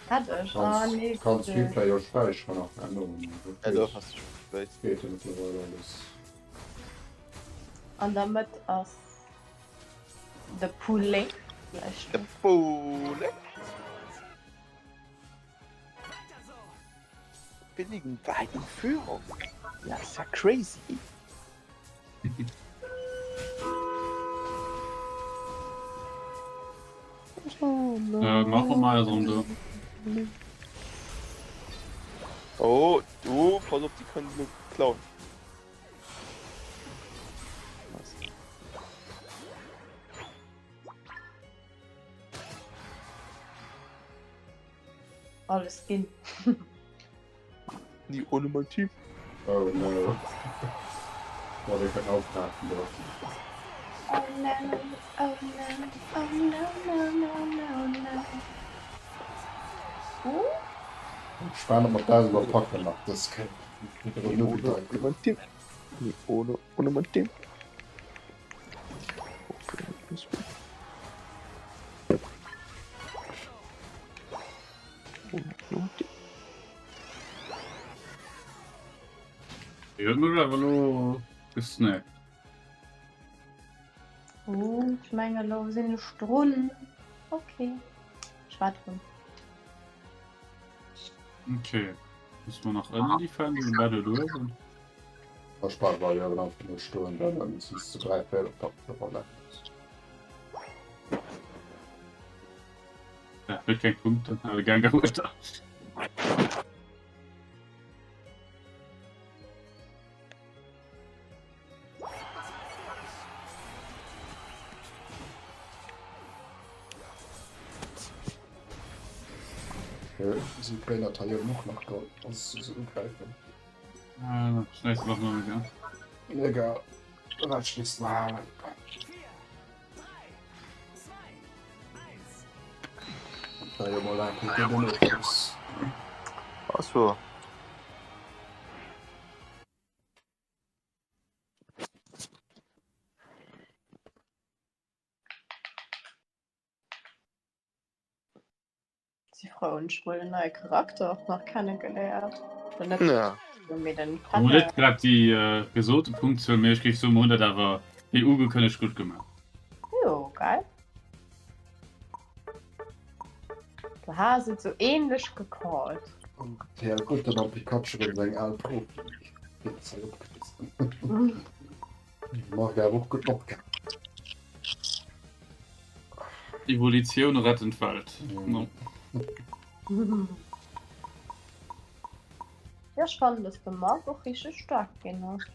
Hat ech? Oh nee. Kanns Replay jo späicheren nach herno. Ja, do has du spéit. Geet jo mëttlerweil alles. An der Mëtt ass de Poulet vläicht. De Poulet. Wir liegen weit in Führung. Ja, ist ja crazy. Äh, mach mal so do. Oh, oh, pass op, die können nur klauen. Was? Alles ginn. Nie ohne mein Team. Oh no. Boah, wir können aufgreifen do. Oh no, oh no, oh no, no, no, no, no. Uh. Gespaant ob mer dat elo packen nach dës Kéier. Nie ohne, ohne mein Team. Nie ohne, ohne mein Team. Déi huet mech awer elo gesnackt. Oh, ech mengen elo sinn ech drun. Okay, ech war drun. Okay, muss man nach ënnen defenden den Battle duerch? Versprach war jo einfach nur stoen dann zu 3 Felder Ja, huet keng Punkte, awer gern gehuet. Si Trainer Taillon och nach do ass se ugräifen. Äh, schnellst du noch mal, Egal. Dat schliisst mal. Ass wuer. Si frou hunn ech mol en neie Charakter och nach kennegeléiert. Oder net Ja. mee den Hun net grad déi äh, gesote Punktzuel, mee ech géif soen, mer hunn dat awer wéi ugekënnegt gutt gemaach. Jo, geil. Du has et sou ähnlech gecallt. Ja gutt, dann am Pikachu rëm seng al Profi. Marc awer och gutt opgaangen. Evolutioun retten d'Welt. No. Ja, ech fannen, dass de Marc och richteg staark ginn ass.